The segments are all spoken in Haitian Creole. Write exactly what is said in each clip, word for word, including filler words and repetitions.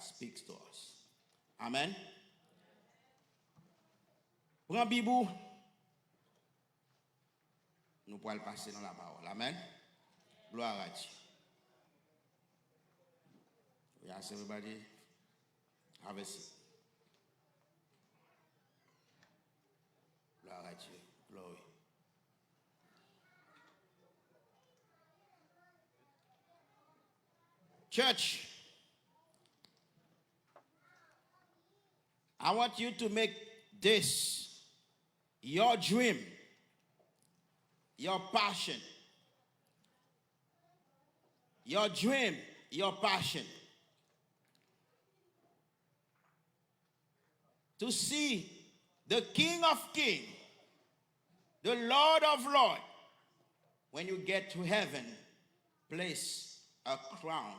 speaks to us. Amen. Pran Bib ou. Nou pral pase nan lapawòl. Amen. Gloire à Dieu. Yes, everybody. Have a seat. Gloire à Dieu. Glory. Church, I want you to make this your dream, your passion, your dream, your passion to see the King of Kings, the Lord of Lords, when you get to heaven, place a crown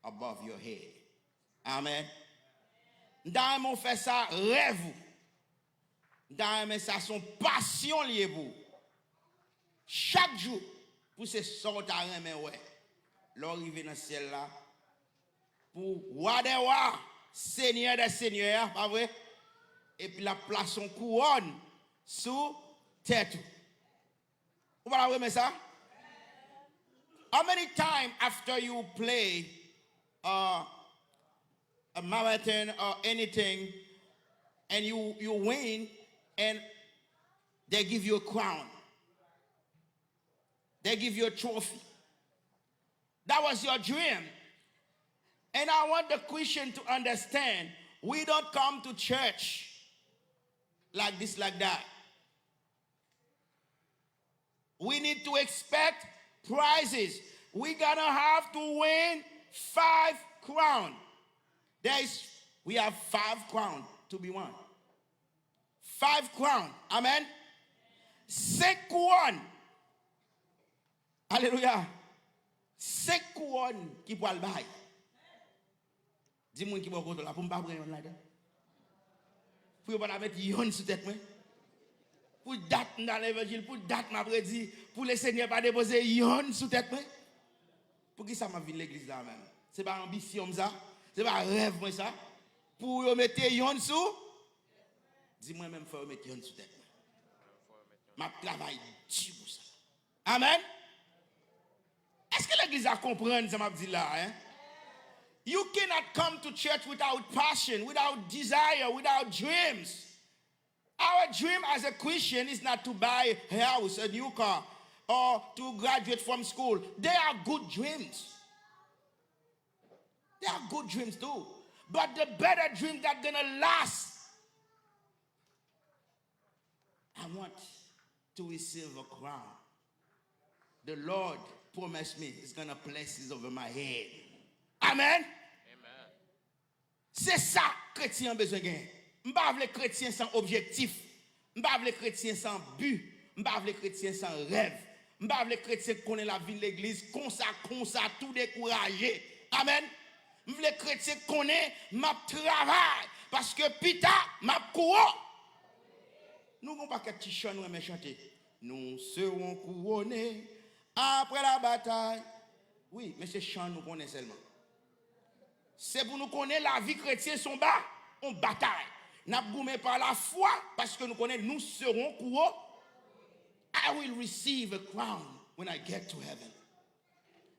above your head. Amen. M ta renmen w fè sa rèv ou. M ta renmen sa se yon pasyon li ye pou ou. Chak jou, pou se sa w ta renmen wè. Lè w rive nan syèl la, pou Wa dè wa, Senyè dè senyè a, pa vre? Epi l ap plase yon kouwòn sou tèt ou. Ou pa ta renmen sa? How many time after you play uh, a marathon or anything and you, you win and they give you a crown? They give you a trophy. That was your dream. And I want the Christian to understand we don't come to church like this, like that. We need to expect prizes. We gonna have to win five crown. There is, we have five crown to be won. Five crown. Amen. Senk kouwòn. Alelouya. Senk kouwòn ki pral bay. Di moun ki bò kote w la, pou m pa pran yonn ladan. Pou yo pa ta met yonn sou tèt mwen. Pou dat m nan levanjil, pou dat m ap redi, pou Lesenyè pa depoze yonn sou tèt mwen. Poukisa m ap vin legliz la menm? Se pa anbisyon m sa? Se pa rèv mwen sa? Pou yo mete yonn sou? Di mwen menm fò yo met yonn sou tèt mwen. M ap travay di pou sa. Amen. Èske legliz la konprann sa m ap di la, hein? You cannot come to church without passion, without desire, without dreams. Our dream as a Christian is not to buy a house, a new car, or to graduate from school. They are good dreams. They are good dreams too. But the better dream that gonna last I want to receive a crown. The Lord promised me he's gonna place it over my head. Amen. Amen. Se sa kretyen an bezwen genyen. M pa vle kretyen san objektif. M pa vle kretyen san bi. M pa vle kretyen san rèv. M pa vle kretyen k konnen l ap vin legliz konsa, konsa, tou dekouraje. Amen. M vle kretyen konnen m ap travay, paske pita m ap kouri. Nou gon pakèt ti chan nou renmen chante. Nous serons couronnés après la bataille. Wi, men se chan nou konnen sèlman. Se pou nou konnen lavi kretyen se yon ba, yon batay. N ap goumen pa lafwa, paske nou konnen nous serons couronnés. I will receive a crown when I get to heaven.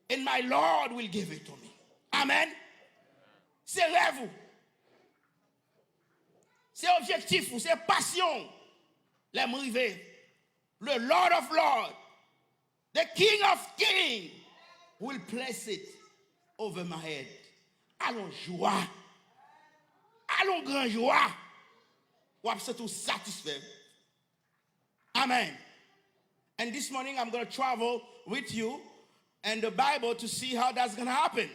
And my Lord will give it to me. Amen. Se rèv ou. Se objektif ou, se pasyon ou. Lè m rive, the Lord of Lords, the King of Kings will place it over my head. Alon jwa. Alon gran jwa. W ap santi w satisfè. Amen. And this morning I'm going to travel with you and the Bible to see how that's going to happen.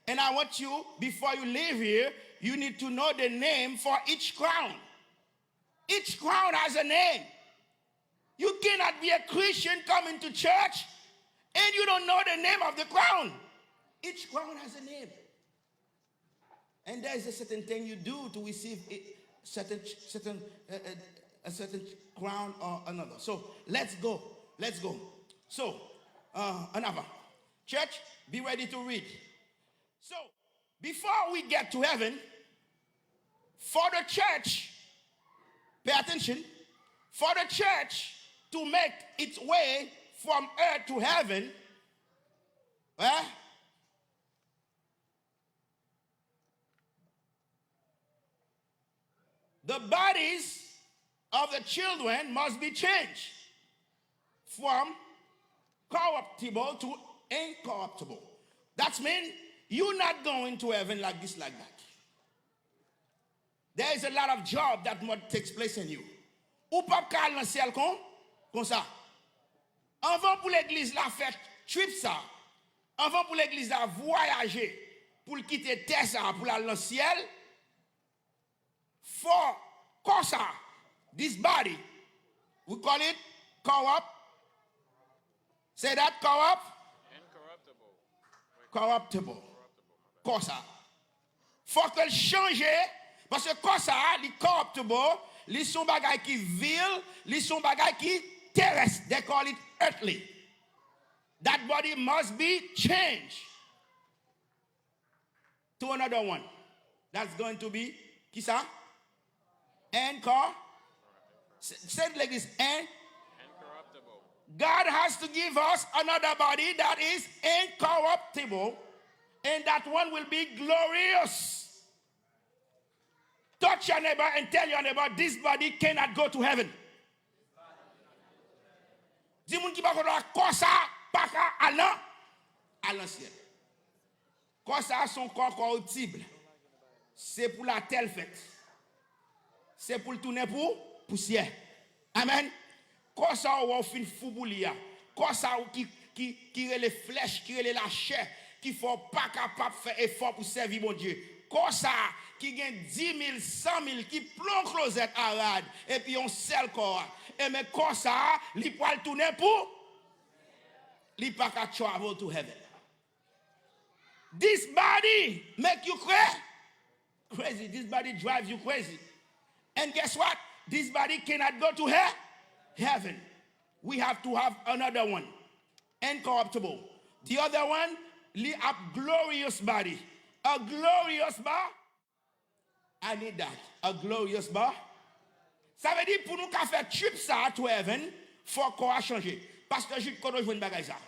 And I want you, before you leave here, you need to know the name for each crown. Each crown has a name. You cannot be a Christian coming to church and you don't know the name of the crown. Each crown has a name. And there is a certain thing you do to receive a certain, certain, uh, uh, a certain crown or another. So let's go. Let's go. So, uh, another. Church, be ready to read. So, Before we get to heaven, for the church, pay attention, for the church to make its way from earth to heaven, eh, the bodies of the children must be changed from corruptible to incorruptible. That means you're not going to heaven like this, like that. There is a lot of job that must take place in you. Ou p ap ka al nan syèl kon, konsa. Anvan pou legliz la fè trip sa, anvan pou legliz la vwayaje, pou l kite tè sa, pou l al nan syèl, fò kò sa, this body, we call it corrupt. Say that, corrupt. Incorruptible. Corruptible. Kò sa. Fò ke l chanje, paske kò sa, li corruptible, li se yon bagay ki vil, li se yon bagay ki terès. They call it earthly. That body must be changed to another one. That's going to be, kisa? Incor-, say it like this, and God has to give us another body that is incorruptible, and that one will be glorious. Touch your neighbor and tell your neighbor, this body cannot go to heaven. Di moun ki bò kote w la, kò sa pa ka al nan, al nan syèl. Kò sa se yon kò kòriptib. Se pou latè l fèt. Se pou l tounen pou pousyè. Amèn. Kò sa w wè w fin fou pou li a. Kò sa w ki, ki, ki rele flèch, ki rele lachè, ki fè w pa kapab fè efò pou sèvi Bondye. Kò sa ki gen dis mil, san mil, ki plen yon klozèt a rad, epi yon sèl kò a. Enben, kò sa, li pral tounen pou, li pa ka travel to heaven. This body make you cra-, crazy. This body drives you crazy. And guess what? This body cannot go to he-, heaven. We have to have another one. Incorruptible. The other one, li ap glorious body. A glorious body. I need that. A glorious body. Sa vle di pou nou ka fè trip sa a to heaven, fò kò a chanje. Pastè Jude, kote w jwenn bagay sa?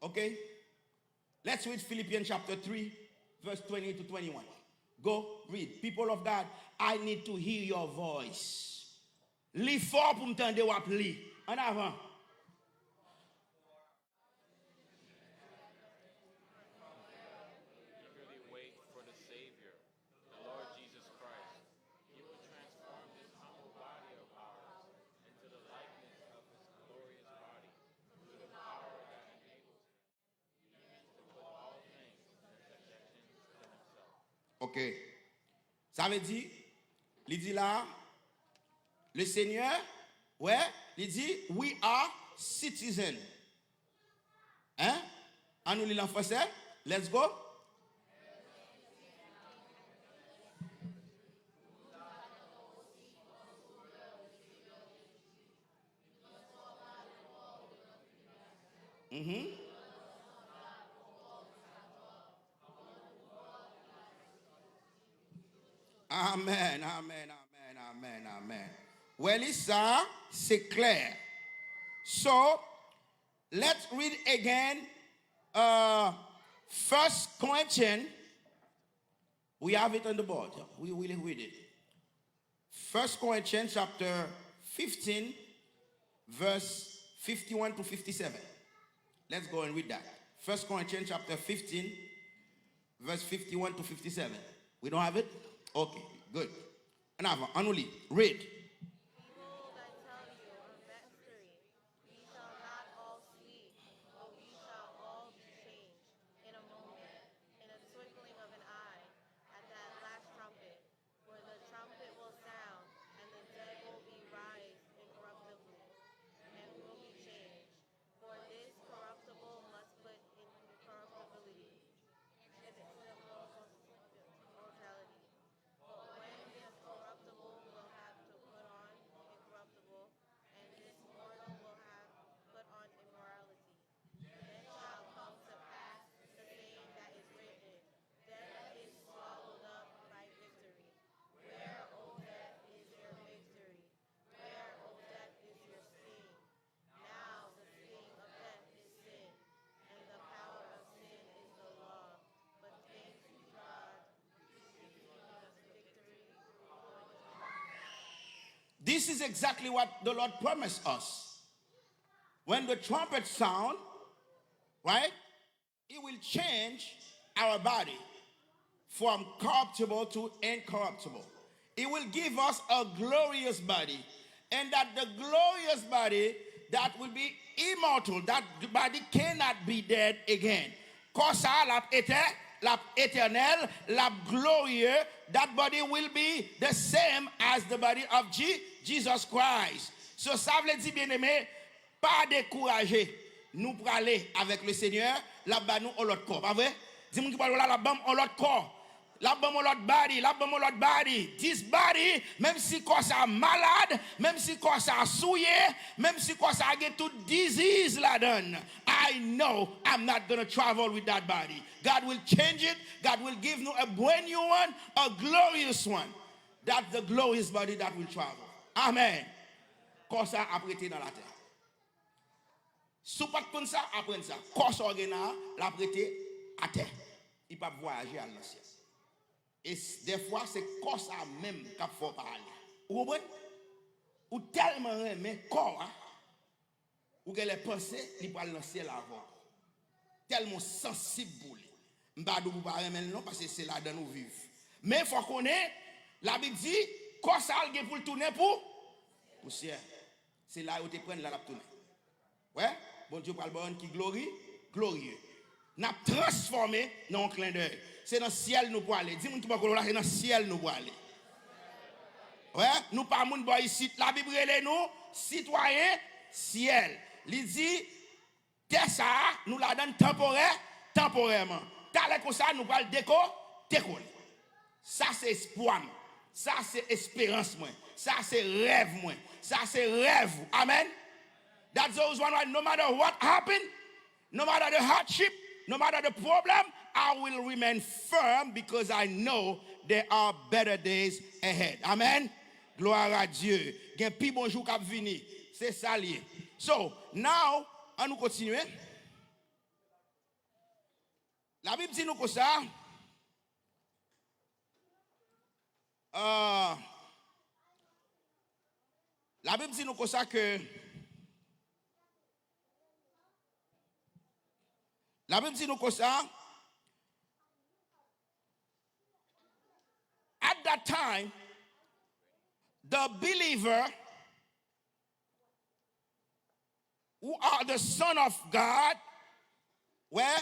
Okay? Let's read Philippians chapter three, verse twenty to twenty-one. Go read. People of God, I need to hear your voice. Li fò pou m tande w ap li. An avan. Eagerly wait for the Savior, the Lord Jesus Christ. He will transform this humble body of ours into the likeness of his glorious body through the power that enables him to put all things in subjection to himself. Ok. Sa vle di, li di la, le Seigneur, wè, li di, we are citizen. Hein? An nou li l an fransè. Let's go. Mhm. Amen, amen, amen, amen, amen. Wè li sa, se klè. So, let's read again, uh, First Corinthians. We have it on the board. We will read it. First Corinthians chapter fifteen, verse fifty-one to fifty-seven. Let's go and read that. First Corinthians chapter fifteen, verse fifty-one to fifty-seven. We don't have it? Okay, good. An avan, an nou li. Read. Behold, I tell you a mystery. We shall not all sleep, but we shall all be changed in a moment, in a twinkling of an eye, at that last trumpet. For the trumpet will sound, and the dead will be raised incorruptibly, and will be changed. For this corruptible must put on incorruptibility, and the corruptible must put on immortality. But when this corruptible will have to put This is exactly what the Lord promised us. When the trumpet sound, right? He will change our body from corruptible to incorruptible. He will give us a glorious body, and that the glorious body that will be immortal, that body cannot be dead again. Kò sa a, l ap etè-, l ap etènèl, l ap glorye. That body will be the same as the body of Je-, Jesus Christ. So, sa vle di, byeneme, pa dekouraje. Nou prale avèk le Senyè, l ap ba nou on lòt kò, pa vre? Di moun ki bò w la, l ap ban m on lòt kò. L ap ban m on lòt body, l ap ban m on lòt body. This body, menm si kò sa a malad, menm si kò sa a souye, menm si kò sa a gen tout disease ladan l, I know I'm not gonna travel with that body. God will change it. God will give you a brand new one, a glorious one. That's the glorious body that will travel. Amen. Kò sa a ap rete nan latè. Si w pa t konn sa, aprann sa. Kò sa w gen la a, l ap rete atè. Li p ap vwayaje al nan syèl. E s-, dèfwa, se kò sa a menm k ap fè w pa ale. Ou konprann? Ou tèlman renmen kò a, ou genlè panse li pral nan syèl avè w. Tèlman w sansib pou li. M pa di w pou w pa renmen l non, paske se ladan l ou viv. Men fò w konnen, Labib di, kò sa a l gen pou l tounen pou pousyè. Se la yo te pran l la, l ap tounen. Wè, Bondye pral ba w youn ki glori, glorye. N ap transfòme nan yon klendèy. Se nan syèl nou pwale. Di moun ki bò kote w la, se nan syèl nou pwale. Wè, nou pa moun bò isit. Labib rele nou sitwayen syèl. Li di, tè sa a, nou ladan l tanporè, tanporèman. Talè konsa, nou pral deko-, dekole. Sa se espwa m. Sa se esperans mwen. Sa se rèv mwen. Sa se rèv ou. Amen. That's the reason why no matter what happen, no matter the hardship, no matter the problem, I will remain firm because I know there are better days ahead. Amen. Gloire à Dieu. Gen pi bon jou k ap vini. Se sa l ye. So, now, an nou kontinye. Labib di nou konsa, ah, Labib di nou konsa ke, Labib di nou konsa, at that time, the believer who are the son of God, where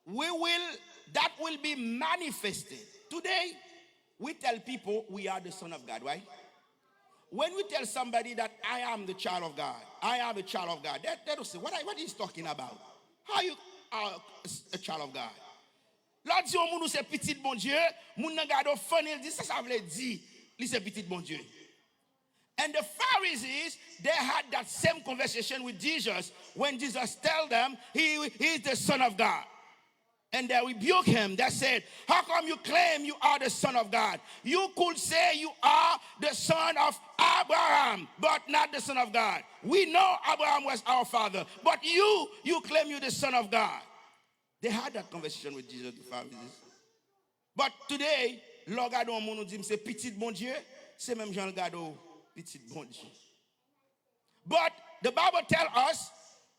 we will, that will be manifested. Today, we tell people we are the son of God, right? When we tell somebody that I am the child of God, I am a child of God, they, they don't say, "What are, what he's talking about? How you are a child of God?" Lè w di yon moun ou se pitit Bondye, moun nan gade w funny, l di, "Sa sa vle di, li se pitit Bondye?" And the Pharisees, they had that same conversation with Jesus when Jesus tell them he, he is the Son of God. And they rebuke him. They said, "How come you claim you are the Son of God? You could say you are the son of Abraham, but not the Son of God. We know Abraham was our father, but you, you claim you the Son of God." They had that conversation with Jesus, the Pharisees. But today, lè w gade yon moun, ou di, "M se pitit Bondye," se menm jan l gade w, pitit Bondye. But the Bible tell us,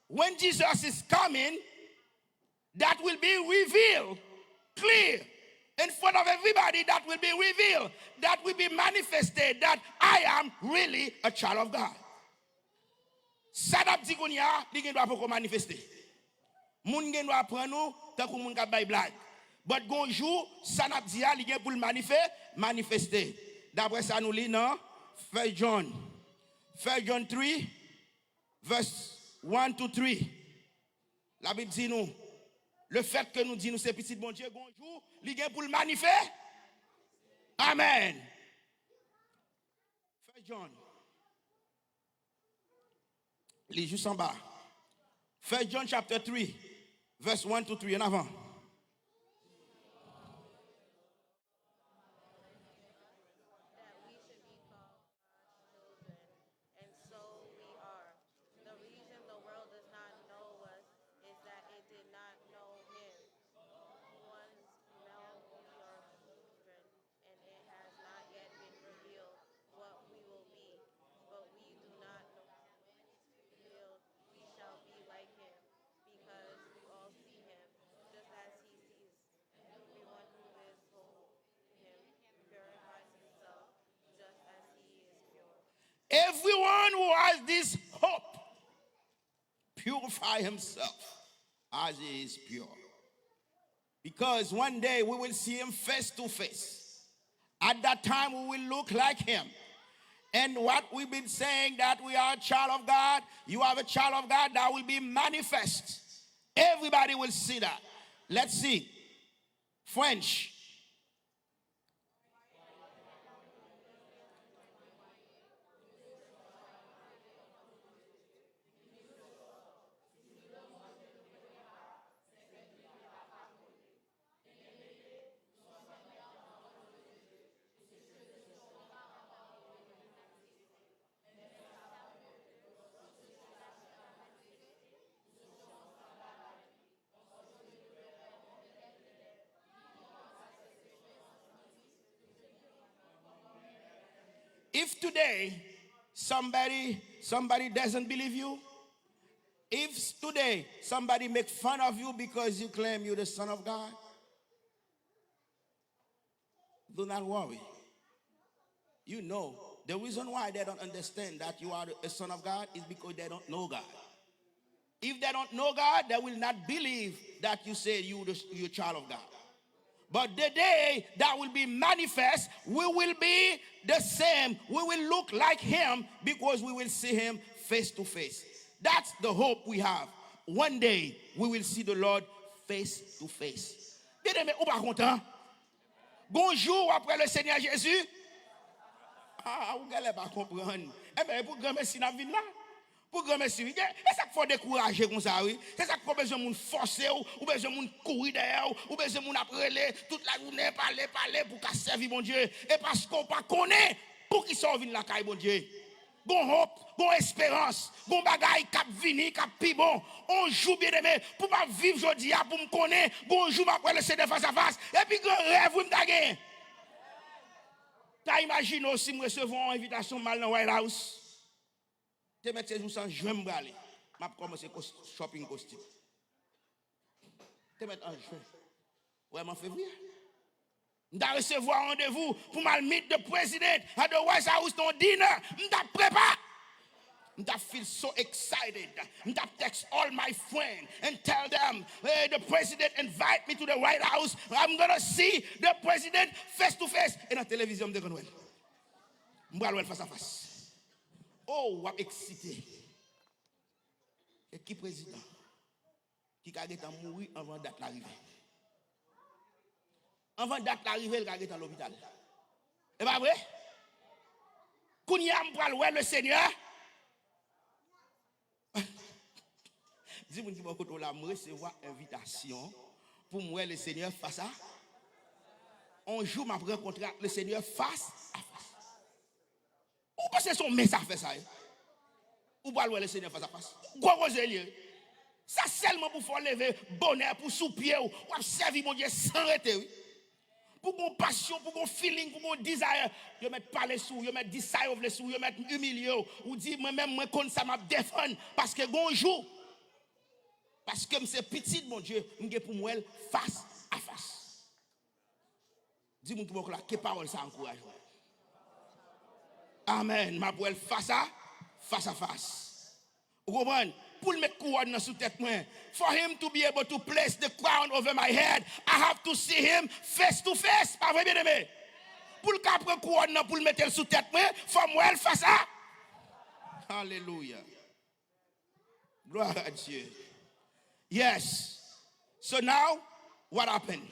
when Jesus is coming, that will be revealed clear in front of everybody, that will be revealed, that will be manifested, that I am really a child of God. Sa n ap di kounye a, li gen dwa poko manifeste. Moun gen dwa pran nou tankou moun k ap bay blag. But gon jou, sa n ap di a, li gen pou l manife-, manifeste. Daprè sa nou li nan First John. First John three, verse one to three. Labib di nou, lefètke nou di nou se pitit Bondye, gon jou, li gen pou l manife-, Amen. First John. Li jis anba. First John chapter three, verse one to three. An avan. That we should be called God's children, and so we are. The reason the world does not know us is that it did not know him. Once now we are children, and it has not yet been revealed purify himself as he is pure. Because one day we will see him face to face. At that time, we will look like him. And what we've been saying, that we are a child of God, you are a child of God, that will be manifest. Everybody will see that. Let's see. French. If today somebody somebody doesn't believe you, if today somebody make fun of you because you claim you're the son of God, do not worry. You know, the reason why they don't understand that you are a son of God is because they don't know God. If they don't know God, they will not believe that you say you the, you're a child of God. But the day that will be manifest, we will be the same. We will look like him because we will see him face to face. That's the hope we have. One day, we will see the Lord face to face. Byeneme, ou pa kontan? Gon jou w ap wè le Senyè Jezi. Ah, ou genlè pa konprann. Enben, e pou granmesi n ap vin la. Pou granmesi, wi. E sa k fè w dekouraje konsa, wi. Se sa k fè w bezwen moun fòse w, ou bezwen moun kouri dèyè w, ou bezwen moun ap rele tout lajounen, pale, pale pou w ka sèvi Bondye. E paske w pa konnen poukisa w vin lakay Bondye. Gon hope, gon esperans, gon bagay k ap vini, k ap pi bon. On jou, byeneme, pou m ap viv jodi a, pou m konnen, gon jou m ap wè le Senyè fas a fas. Epi gran rèv, wi, m ta genyen. Ta imajine w si m resevwa yon envitasyon m al nan White House. Te mèt se jou sa an jen m prale. M ap kòmanse kos-, shopping kostim. Te mèt an jen. Ou wè m an fevriye. M ta resevwa randevou pou m al meet the president at the White House nan dinner. M t ap prepa. M t ap feel so excited. M t ap text all my friend and tell them, "Hey, the president invite me to the White House. I'm gonna see the president face to face." E nan televizyon m te konn wè l. M pral wè l fas a fas. Oh, w ap eksite. E ki prezidan ki ka gentan mouri anvan dat la rive? Anvan dat la rive, l ka gentan lopital. E pa vre? Kounye a, m pral wè le Senyè. Di moun ki bò kote w la, m resevwa envitasyon pou m wè le Senyè fas a. On jou, m ap rankontre ak le Senyè fas a fas. Ou panse se yon mens afè sa ye? Ou pral wè le Senyè fas a fas. Gwo koze l ye. Sa sèlman pou fè w leve bonè, pou w sou pye w, w ap sèvi Bondye san rete, wi. Pou gon pasyon, pou gon feeling, pou gon desire. Yo mèt pale sou ou, yo mèt di sa yo vle sou ou, yo mèt imilye w. Ou di, "Mwen menm, mwen konn sa m ap defann, paske gon jou, paske m se pitit Bondye, m gen pou m wè l fas a fas." Di moun ki bò kote w la, ke pawòl sa ankouraje w. Amèn. M ap wè l fas a, fas a fas. Ou konprann? Pou l met kouwòn nan sou tèt mwen. For him to be able to place the crown over my head, I have to see him face to face. Pa vre, byeneme? Pou l ka pran kouwòn nan, pou l mete l sou tèt mwen, fò m wè l fas a. Alelouya. Gloire à Dieu. Yes. So now, what happened?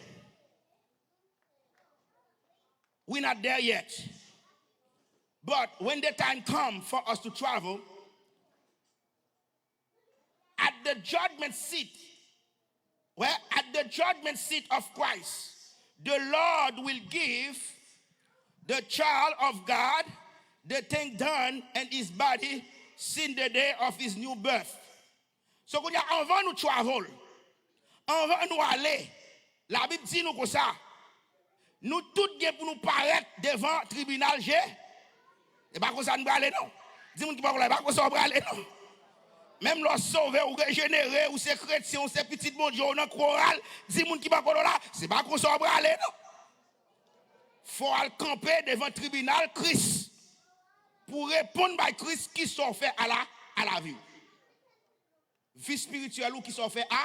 We're not there yet. But when the time comes for us to travel, at the judgment seat, well, at the judgment seat of Christ, the Lord will give the child of God the thing done and his body since the day of his new birth. So, kounye a, anvan nou travel, anvan nou ale, Labib di nou konsa, nou tout gen pou nou parèt devan tribinal Je. E pa konsa nou prale, non. Di moun ki bò kote w la, e pa konsa w prale, non. Menm lè w sove, ou rejenere, ou se kretyen, ou se pitit Bondye, ou nan koral, di moun ki bò kote w la, se pa konsa w prale, non. Fò w al kanpe devan tribinal Kris pou w reponn bay Kris kisa w fè a la, a lavi w. Vi espirityèl ou, kisa w fè a?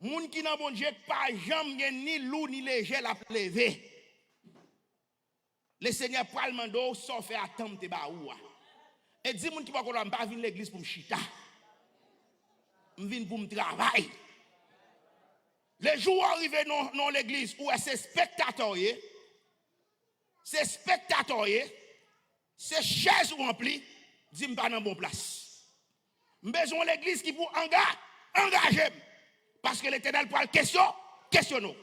Moun ki nan Bondye pa janm gen ni lou ni lejè l ap leve. Lesenyè pral mande w sa w fè a tan m te ba ou a. E di moun ki bò kote w la, m pa vin legliz pou m chita. M vin pou m travay. Lejou w rive nan nan legliz, ou wè se spektatè w ye. Se spektatè w ye. Se chèz ou ranpli, di m pa nan bon plas. M bezwen yon legliz ki pou anga, angaje m. Paske Letènèl pral kesyon, kesyone w.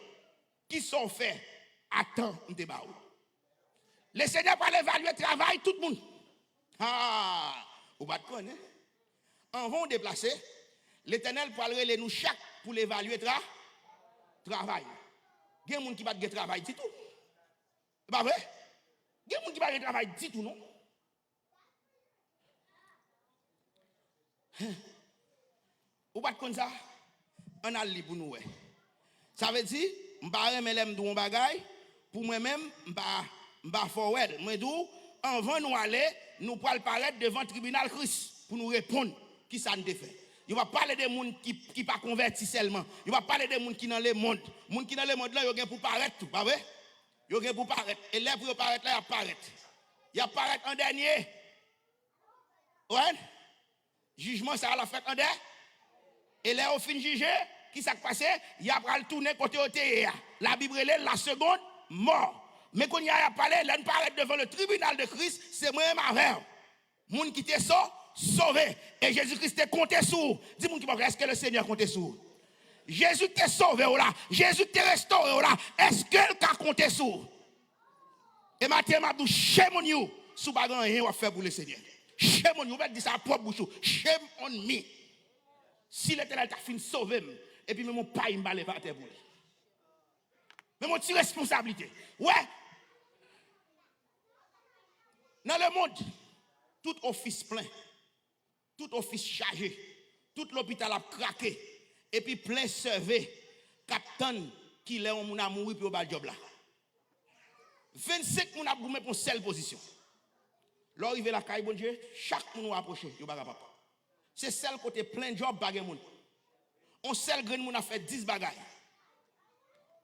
Kisa w fè a tan m te ba ou? Lesenyè pral evalye travay tout moun. Ha! Ou pa t konnen. Anvan w deplase, Letènèl pral rele nou chak pou l evalye tra, travay. Gen moun ki pa t gen travay ditou. E pa vre? Gen moun ki pa gen travay ditou, non. Ou pa t konn sa? Ann al li pou nou wè. Sa vle di, m pa renmen lè m di w yon bagay, pou mwen menm, m pa, m pa fè w wè l. Mwen di w, anvan nou ale, nou pral parèt devan tribinal Kris pou nou reponn kisa n te fè. Yo p ap pale de moun ki, ki pa konvèti sèlman. Yo p ap pale de moun ki nan lemonn. Moun ki nan lemonn lan, yo gen pou parèt tou, pa vre? Yo gen pou parèt. E lè pou yo parèt la, y ap parèt. Y ap parèt an dènye. Ou konprann? Jijman sa a l ap fèt an dènye. E lè yo fin jije, ki sa k pase? Y ap al tounen kote yo te ye a. Labib rele l la seconde mort. Men kounye a y ap pale, lè n parèt devan le tribinal de Christ, se mwen menm avè w. Moun ki te so, sove. E Jezi Kris te konte sou ou. Di moun ki bò kote w la, èske le Senyè konte sou ou? Jezi te sove w la. Jezi te restore w la. Èske l ka konte sou ou? E maten an, m ap di w, shame on you si w pa gen anyen w ap fè pou Lesenyè. Shame on you. Ou mèt di sa ak pwòp bouch ou. Shame on me. Si Letènèl ta fin sove m, epi menm yon pay m pa leve atè pou li. Menm yon ti responsablite. Wè, nan lemonn, tout ofis plen. Tout ofis chaje, tout lopital ap krake, epi plen sève k ap tann kilè yon moun a mouri pou yo ba l djòb la. Vennsenk moun ap goumen pou yon sèl pozisyon. Lè w rive lakay Bondye, chak moun ou apwoche, yo pa kapab. Se sèl kote plen djòb pa gen moun. On sèl grenn moun ap fè dis bagay.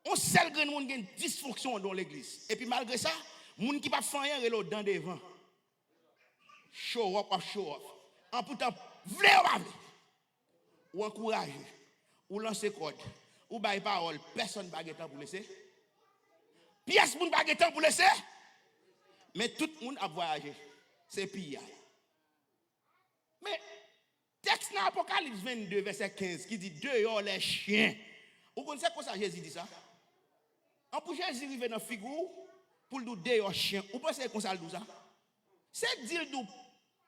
On sèl grenn moun gen dis fonksyon anndan yon legliz. Epi malgre sa, moun ki p ap fè anyen rele w dan devan. Show up, w ap show up. An poutan, vle ou pa vle, ou ankouraje, ou lanse kòd, ou bay pawòl, pèsonn pa gen tan pou lese. Pyès moun pa gen tan pou lese. Men tout moun ap vwayaje. Se peyi a. Men, tèks nan Apokalips vennde, vèsè kenz, ki di, dehors les chiens. Ou konn se konsa Jezi di sa? An pou Jezi rive nan figi w, pou l di w dehors chien. Ou panse se konsa l di w sa? Se di l di w,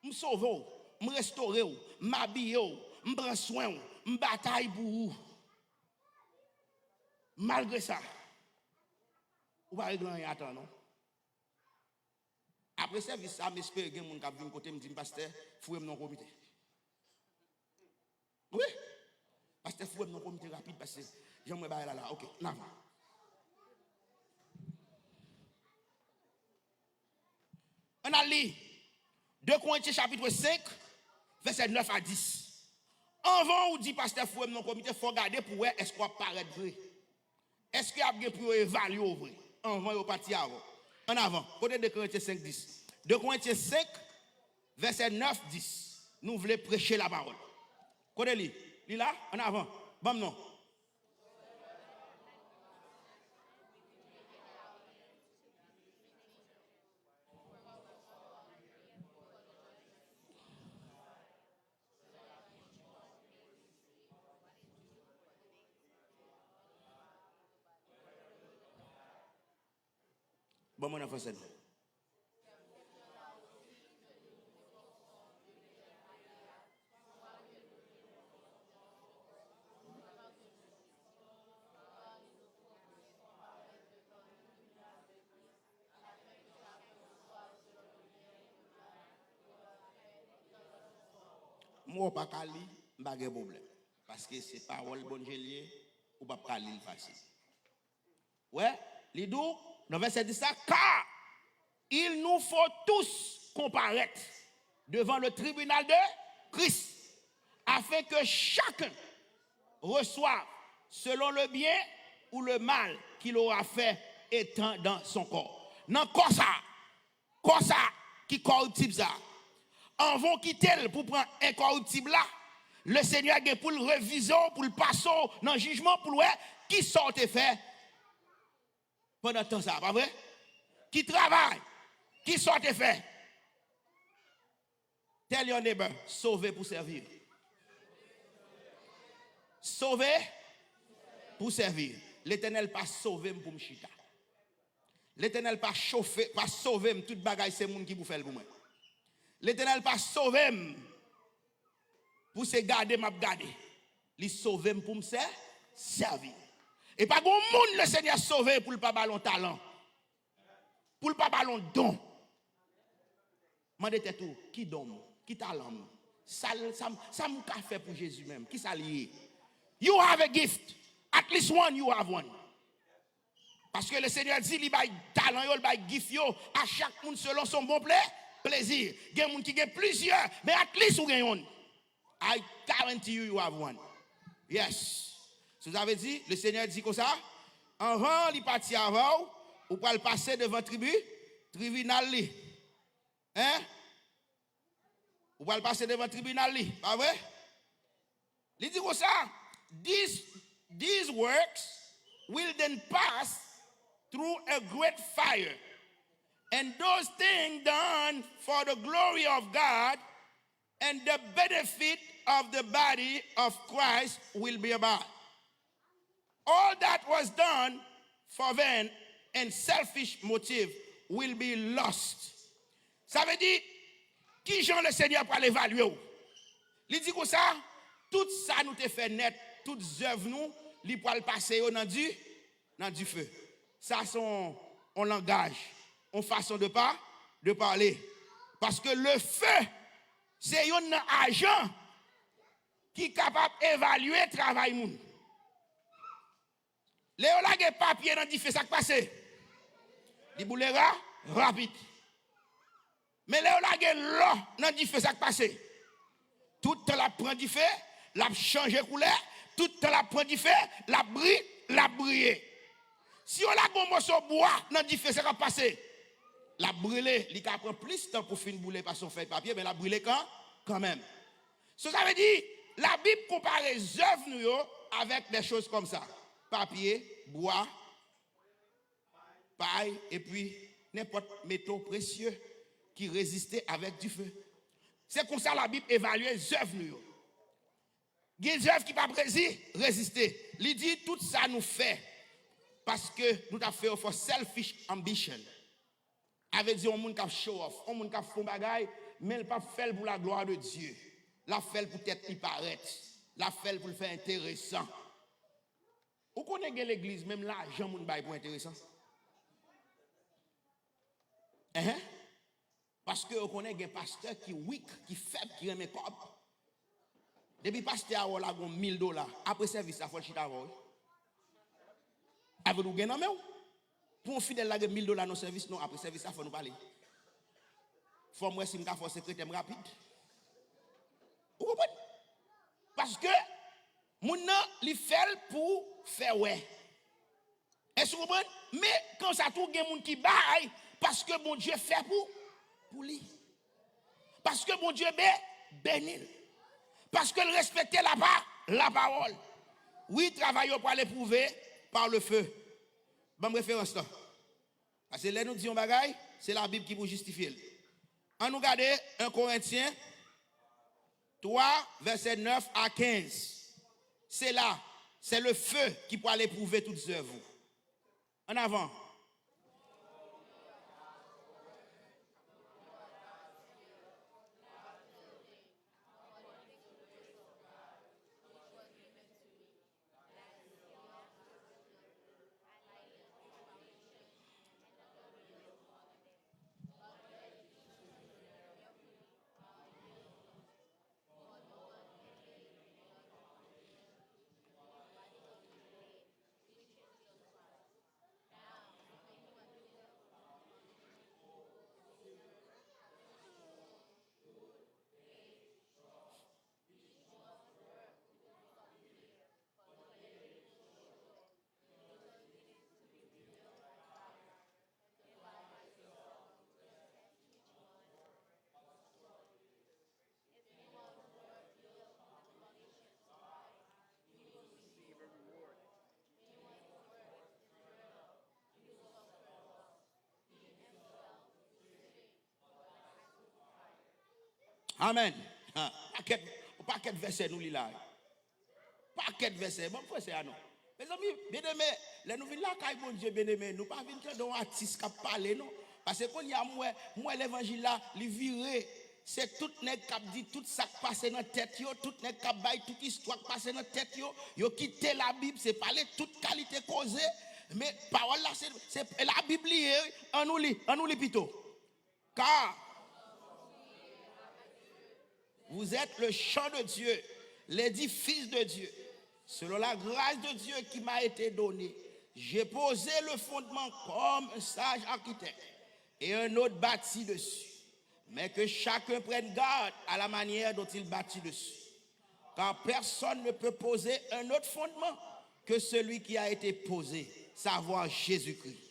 m sove w, m restore w, m abiye w, m pran swen w, m batay pou ou. Malgre sa, ou pa regle anyen a tan, non. Apre sèvis sa, m espere gen moun k ap vin kote m, di m, pastè, foure m nan yon komite. Wi. Pastè, foure m nan yon komite rapid, paske jan m wè bagay la la. Oke, n avan. Ann al li de Korentyen chapit senk, vèsè nèf a dis. Anvan ou di pastè foure m nan yon komite, fò w gade pou w wè èske w ap parèt vre. Èske y ap gen pou yo evalye w vre anvan yo pati avè w? Ann avan, kote de Korentyen senk dis? De Korentyen senk, vèsè nèf, dis. Nou vle preche lapawòl. Kote li? Li la? Ann avan. Ban m non. Ban mwen nan franse non. M wè w pa ka li, m pa gen pwoblèm. Paske se pawòl Bondye l ye, ou p ap ka li l fasil. Wè, li di w nan vèsè dis la, car il nous faut tous comparaître devant le tribunal de Christ, Afin que chacun reçoive selon le bien ou le mal qu'il aura fait étant dans son corps. Nan kò sa, kò sa ki kòriptib sa, anvan w kite l pou pran enkòriptib la, Lesenyè gen pou l revize w, pou l pase w nan jijman, pou l wè kisa w te fè pandan tan sa, pa vre? Ki travay? Kisa w te fè? Tell your neighbor, sove pou sèvi. Sove pou sèvi. Letènèl pa sove m pou m chita. Letènèl pa chofe, pa sove m, tout bagay se moun ki pou fè l pou mwen. Letènèl pa sove m pou se gade m ap gade. Li sove m pou m sè, sèvi. E pa gen moun Lesenyè sove pou l pa ba l yon talan, pou l pa ba l yon don. Mande tèt ou, ki don m? Ki talan m? Sa, sa, sa m ka fè pou Jezi menm? Kisa l ye? You have a gift. At least one, you have one. Paske Lesenyè di li bay talan yo, li bay gift yo a chak moun selon son bon ple, plezi. Gen moun ki gen plizyè, men at least ou gen youn. I guarantee you, you have one. Yes. So sa vle di, Lesenyè di konsa, anvan li pati avè w, ou pral pase devan tribi, tribinal li. Hein? Ou pral pase devan tribinal li, pa vre? Li di konsa, these, these works will then pass through a great fire, and those things done for the glory of God and the benefit of the body of Christ will be about. All that was done for vain and selfish motive will be lost. Sa vle di, ki jan Lesenyè pral evalye w? Li di konsa, tout sa nou te fè nèt, tout zèv nou, li pral pase yo nan di, nan dife. Sa se yon, yon langaj, yon fason de pa, de pale. Paske le feu, se youn nan ajan ki kapab evalye travay moun. Lè yo lage papye nan dife, sa k pase? Li boule ra, rapid. Men lè yo lage lò nan dife, sa k pase? Tout tan l ap pran dife, l ap chanje koulè, tout tan l ap pran dife, l ap bri, l ap briye. Si yo lage yon moso bwa nan dife, sa k ap pase? L ap brile, li ka pran plis tan pou fin boule pase yon fèy papye, men l ap brile kan, kanmenm. So, sa vle di, Labib konpare zèv nou yo avèk de choz kòmsa, papye, bwa, pay, epi nenpòt meto presye ki reziste avèk dife. Se konsa Labib evalye zèv nou yo. Gen zèv ki p ap rezi-, reziste. Li di tout sa nou fè paske nou t ap fè yo for selfish ambition. Sa vle di yon moun k ap show off, yon moun k ap fè yon bagay, men l p ap fè l pou la gloire de Dieu. L ap fè l pou tèt li parèt. L ap fè l pou l fè enteresan. Ou konnen gen legliz, menm lajan moun bay pou enteresan. Enhen. Paske yo konnen gen pastè ki weak, ki fèb, ki renmen kòb. Depi pastè a wè w lage yon mil dola, apre sèvis la, fò l chita avè w, wi. Avèk ou gen nan men w. Pou yon fidèl lage mil dola nan sèvis, non, apre sèvis la, fò nou pale. Fò m wè si m ka fè w sekretè m rapid. Ou konprann? Paske moun nan, li fè l pou fè wè. Èske w konprann? Men, konsa tou, gen moun ki bay paske Bondye fè pou, pou li. Paske Bondye be-, beni l. Paske l respekte lapa-, lapawòl. Wi, travay yo pral epwouve pa le feu. Ban m referans lan. Paske lè nou di yon bagay, se Labib ki pou jistifye l. Ann nou gade en Korentyen twa, vèsè nèf a kenz. Se la, c'est le feu qui pral epwouve tout zèv ou. Ann avan. Amèn. Ha, pakèt, yon pakèt vèsè nou li la. Pakèt vèsè. Ban m fransè a non. Mezanmi, byeneme, lè nou vin lakay Bondye, byeneme, nou pa vin tande yon atis k ap pale non. Paske kounye a m wè, m wè levanjil la, li vire. Se tout nèg k ap di tout sa k pase nan tèt yo, tout nèg k ap bay tout istwa k pase nan tèt yo, yo kite Labib, se pale tout kalite koze, men pawòl la se, se Labib li ye, wi. Ann nou li, ann nou li pito. Car vous êtes le champ de Dieu, l'édifice de Dieu. Selon la grâce de Dieu qui m'a été donnée, j'ai posé le fondement comme un sage architecte, et un autre bâtit dessus. Mais que chacun prenne garde à la manière dont il bâtit dessus. Car personne ne peut poser un autre fondement que celui qui a été posé, savoir Jésus-Christ.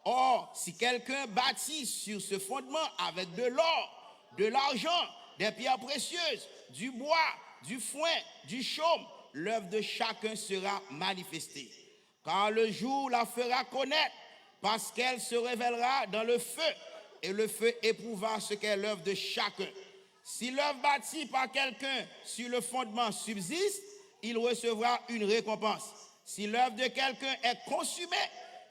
Or, si quelqu'un bâtit sur ce fondement avec de l'or, de l'argent, des pierres précieuses, du bois, du foin, du chaume, l'œuvre de chacun sera manifestée. Car le jour la fera connaître, parce qu'elle se révélera dans le feu, et le feu éprouvera ce qu'est l'œuvre de chacun. Si l'œuvre bâtie par quelqu'un sur le fondement subsiste, il recevra une récompense. Si l'œuvre de quelqu'un est consumée,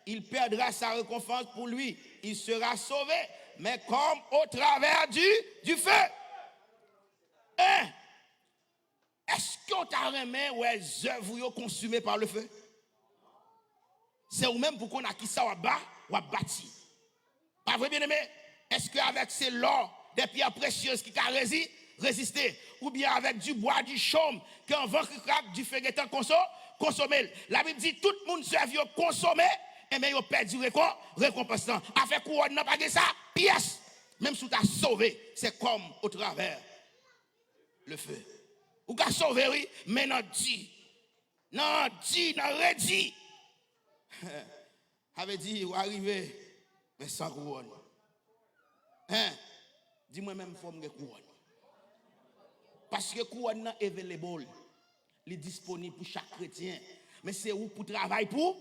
il perdra sa récompense pour lui. Il sera sauvé, mais comme au travers du, du feu. Hein? Èske w ta renmen wè zèv ou yo konsime pa le feu? Se ou menm pou konn a kisa w ap ba, w ap bati. Pa vre, byeneme? Èske avèk se lò, de pyè presyez ki ka rezi, reziste, oubyen avèk dibwa, dichòm, ke anvan krikrak, dife gentan konso-, konsome l? Labib di, tout moun zèv yo konsome, enben yo pèdi rekon-, rekonpans lan. Afè kouwòn nan pa gen sa, pyès. Menm si w ta sove, se kòm otravè le feu. Ou ka sove, wi, men nan di. Nan di, nan redi. Sa vle di, w a rive, men san kouwòn. Hein? Di mwen menm fò m gen kouwòn. Paske kouwòn nan available. Li disponib pou chak kretyen. Men se ou k pou travay pou.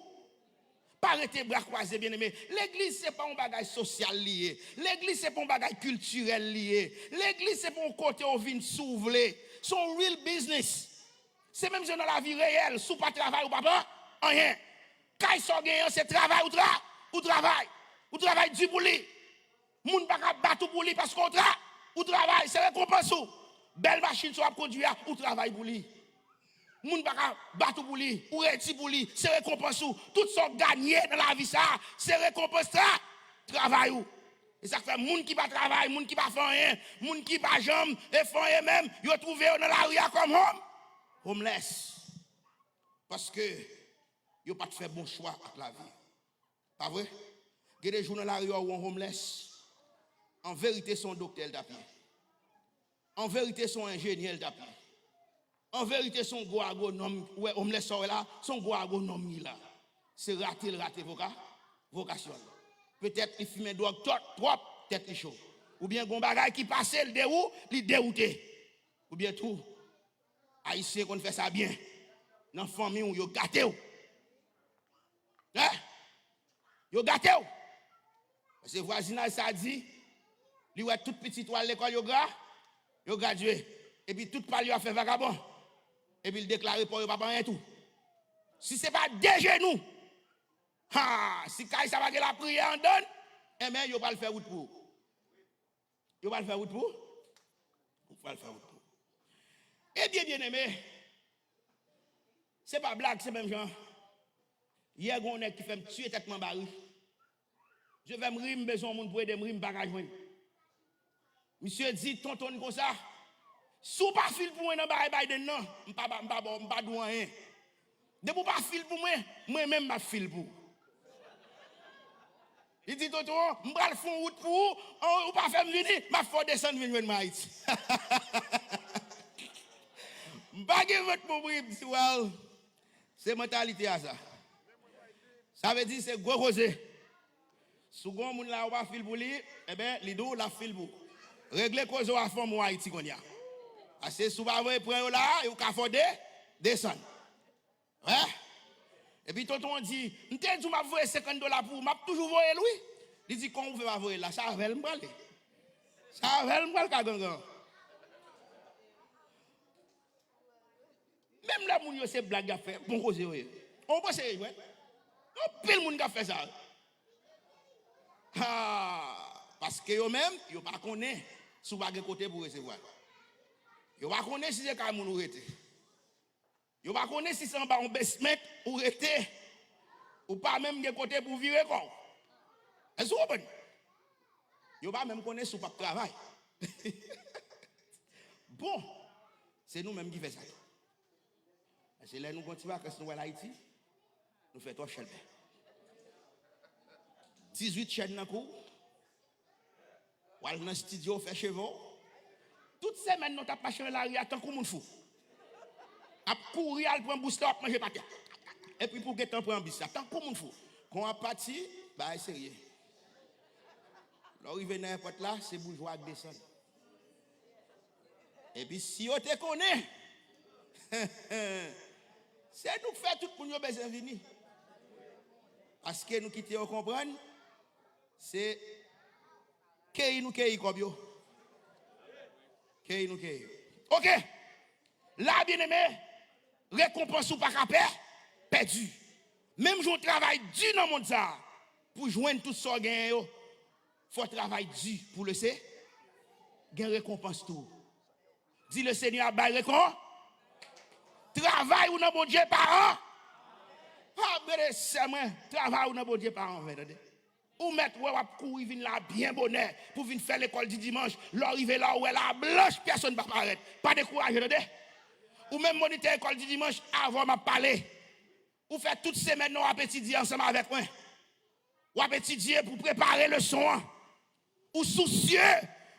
Pa rete bra kwaze, byeneme. Legliz se pa yon bagay sosyal li ye. Legliz se pa yon bagay kiltirèl li ye. Legliz se pa yon kote w vin si w vle. Se yon real business. Se menm jan nan lavi reyèl. Si w pa travay, ou pa pran anyen. Kay sa w genyen an, se travay ou tra-, ou travay. Ou travay di pou li. Moun pa ka bat ou pou li paske w tra-, ou travay, se rekonpans ou. Bèl machin sa w ap kondui a, ou travay pou li. Moun pa ka bat ou pou li, ou redi pou li, se rekonpans ou. Tout sa w ganye nan lavi sa a, se rekonpans tra-, travay ou. E sa k fè moun ki pa travay, moun ki pa fè anyen, moun ki pa janm e fè anyen menm, yo twouve yo nan lari a kòm hom-, homeless. Paske yo pa t fè bon chwa ak lavi. Pa vre? Gen de jou nan lari a, ou wè yon homeless. An verite, se yon doktè l t ap ye. An verite, se yon enjenyè l t ap ye. An verite, se yon gwo agwonòm. Ou wè, homeless sa w wè la, se yon gwo agwonòm li la. Se rate l rate voka-, vokasyon l. Petèt li fimen dwòg twòp, twòp, tèt li cho. Oubyen gen yon bagay ki pase l dewou-, li dewoute. Oubyen tou, Ayisyen konn fè sa byen. Nan fanmi w, yo gate w. Hein? Yo gate w. Paske vwazinaj sa di, li wè tout pitit ou al lekòl, yo gra-, yo gradye. Epi tout pa l yo ap fè vagabon. Epi l deklare pa w yo pa pa anyen tou. Si se pa de jenou, ha, si kay sa pa gen lapriyè anndan l, enben, yo pral fè wout pou ou. Yo pral fè wout pou ou? Yo pral fè wout pou ou. Ebyen, byeneme, se pa blag, se menm jan. Yè, gen yon nèg ki fè m tiye tèt mwen anba ri. Dye fè m ri, m bezwen yon moun pou ede m ri, m pa ka jwenn. Misye di Tonton konsa, si w pa fil pou mwen nan bagay Biden nan, m pa ba, m pa ba w, m pa di w anyen. Depi w pa fil pou mwen, mwen menm m ap fil pou ou. Li di, Tonton, m pral fè yon wout pou ou, an, ou pa fè m vini, m ap fè w desann vin jwenn mwen Ayiti. M pa gen vant pou m ri, m di, well, se mantalite a sa. Sa vle di se gwo koze. Si w gen yon moun la, ou pa fil pou li, enben, li di w l ap fil pou ou. Regle koze w a fanm ou Ayiti kounye a. Paske si w pa voye pran yo la, yo ka fè w de, desann. Wi. Epi Tonton an di, m te di w m ap voye senkant dola pou ou, m ap toujou voye l wi. Li di, kòman w fè pa voye l la? Se avè l m prale. Se avè l m pral ka gangan. Menm lè moun yo se blag y ap fè, bon koze yo ye. Ou panse yo jwenn? Anpil moun k ap fè sa. Ha! Paske yo menm, yo pa konnen si w pa gen kote pou w resevwa. Yo pa konnen si se kay moun ou rete. Yo pa konnen si se anba yon basement ou rete. Ou pa menm gen kote pou w vire kò w. Èske w konprann? Yo pa menm konnen si w p ap travay. Bon, se nou menm ki fè sa tou. Paske lè nou gon ti vakans nou wè Ayiti, nou fè twòp chèlbè. Dizuit chèn nan kou, w al nan estidyo, w fè cheve w. Tout semèn nou t ap mache nan lari a tankou moun fou. Ap kouri al pran bous la, w ap manje patya. Epi pou w gentan pran bis la, tankou moun fou. Kon w ap pati, bagay serye. Lè w rive nan èpòt la, se boujwa k desann. Epi si yo te konnen, se nou k fè tout moun yo bezwen vini. Paske nou kite yo konprann, se keyi nou keyi kòb yo. Keyi nou keyi yo. Oke. La, byeneme, rekonpans ou pa ka pè, pèdi. Menm jan w travay di nan mond sa a, pou jwenn tout sa w genyen yo, fò w travay di pou le se gen rekonpans tou. Di, le Senyè ap bay rekon. Travay ou nan Bondye pa an. Ah, brè, sè mwen, travay ou nan Bondye pa anven, tande. Ou mèt wè w ap kouri vin la byen bonè pou vin fè lekòl di dimanch. Lè w rive la, ou wè la blanch, pèsonn pa parèt. Pa dekouraje, tande. Ou menm monitè lekòl di dimanch, avè w m ap pale. Ou fè tout semèn nan w ap etidye ansanm avèk mwen. W ap etidye pou prepare leson an. Ou sousye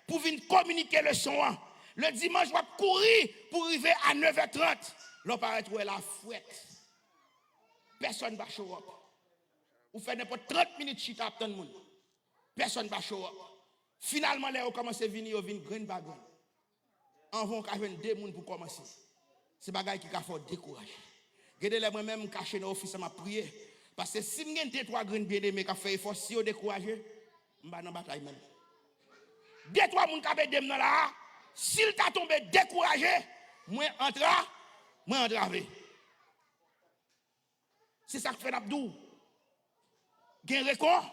pou vin kominike leson an. Le dimanch, w ap kouri pou rive a nèf è trant. Lè w parèt, ou wè la frèt. Pèsonn pa show up. Ou fè nenpòt trant minit chita ap tann moun. Pèsonn pa show up. Finalman, lè yo kòmanse vini, yo vin grenn pa grenn. Anvan w ka jwenn de moun pou kòmanse, se bagay ki ka fè w dekouraje. Gen de lè mwen menm, m kache nan ofis la, m ap priye. Paske si m gen de twa grenn byeneme k ap fè efò, si yo dekouraje, m pa nan batay menm. De twa moun k ap ede m nan la a, si l ta tonbe dekouraje, mwen antra, mwen antrave. Se sa k fè n ap di w, gen rekon.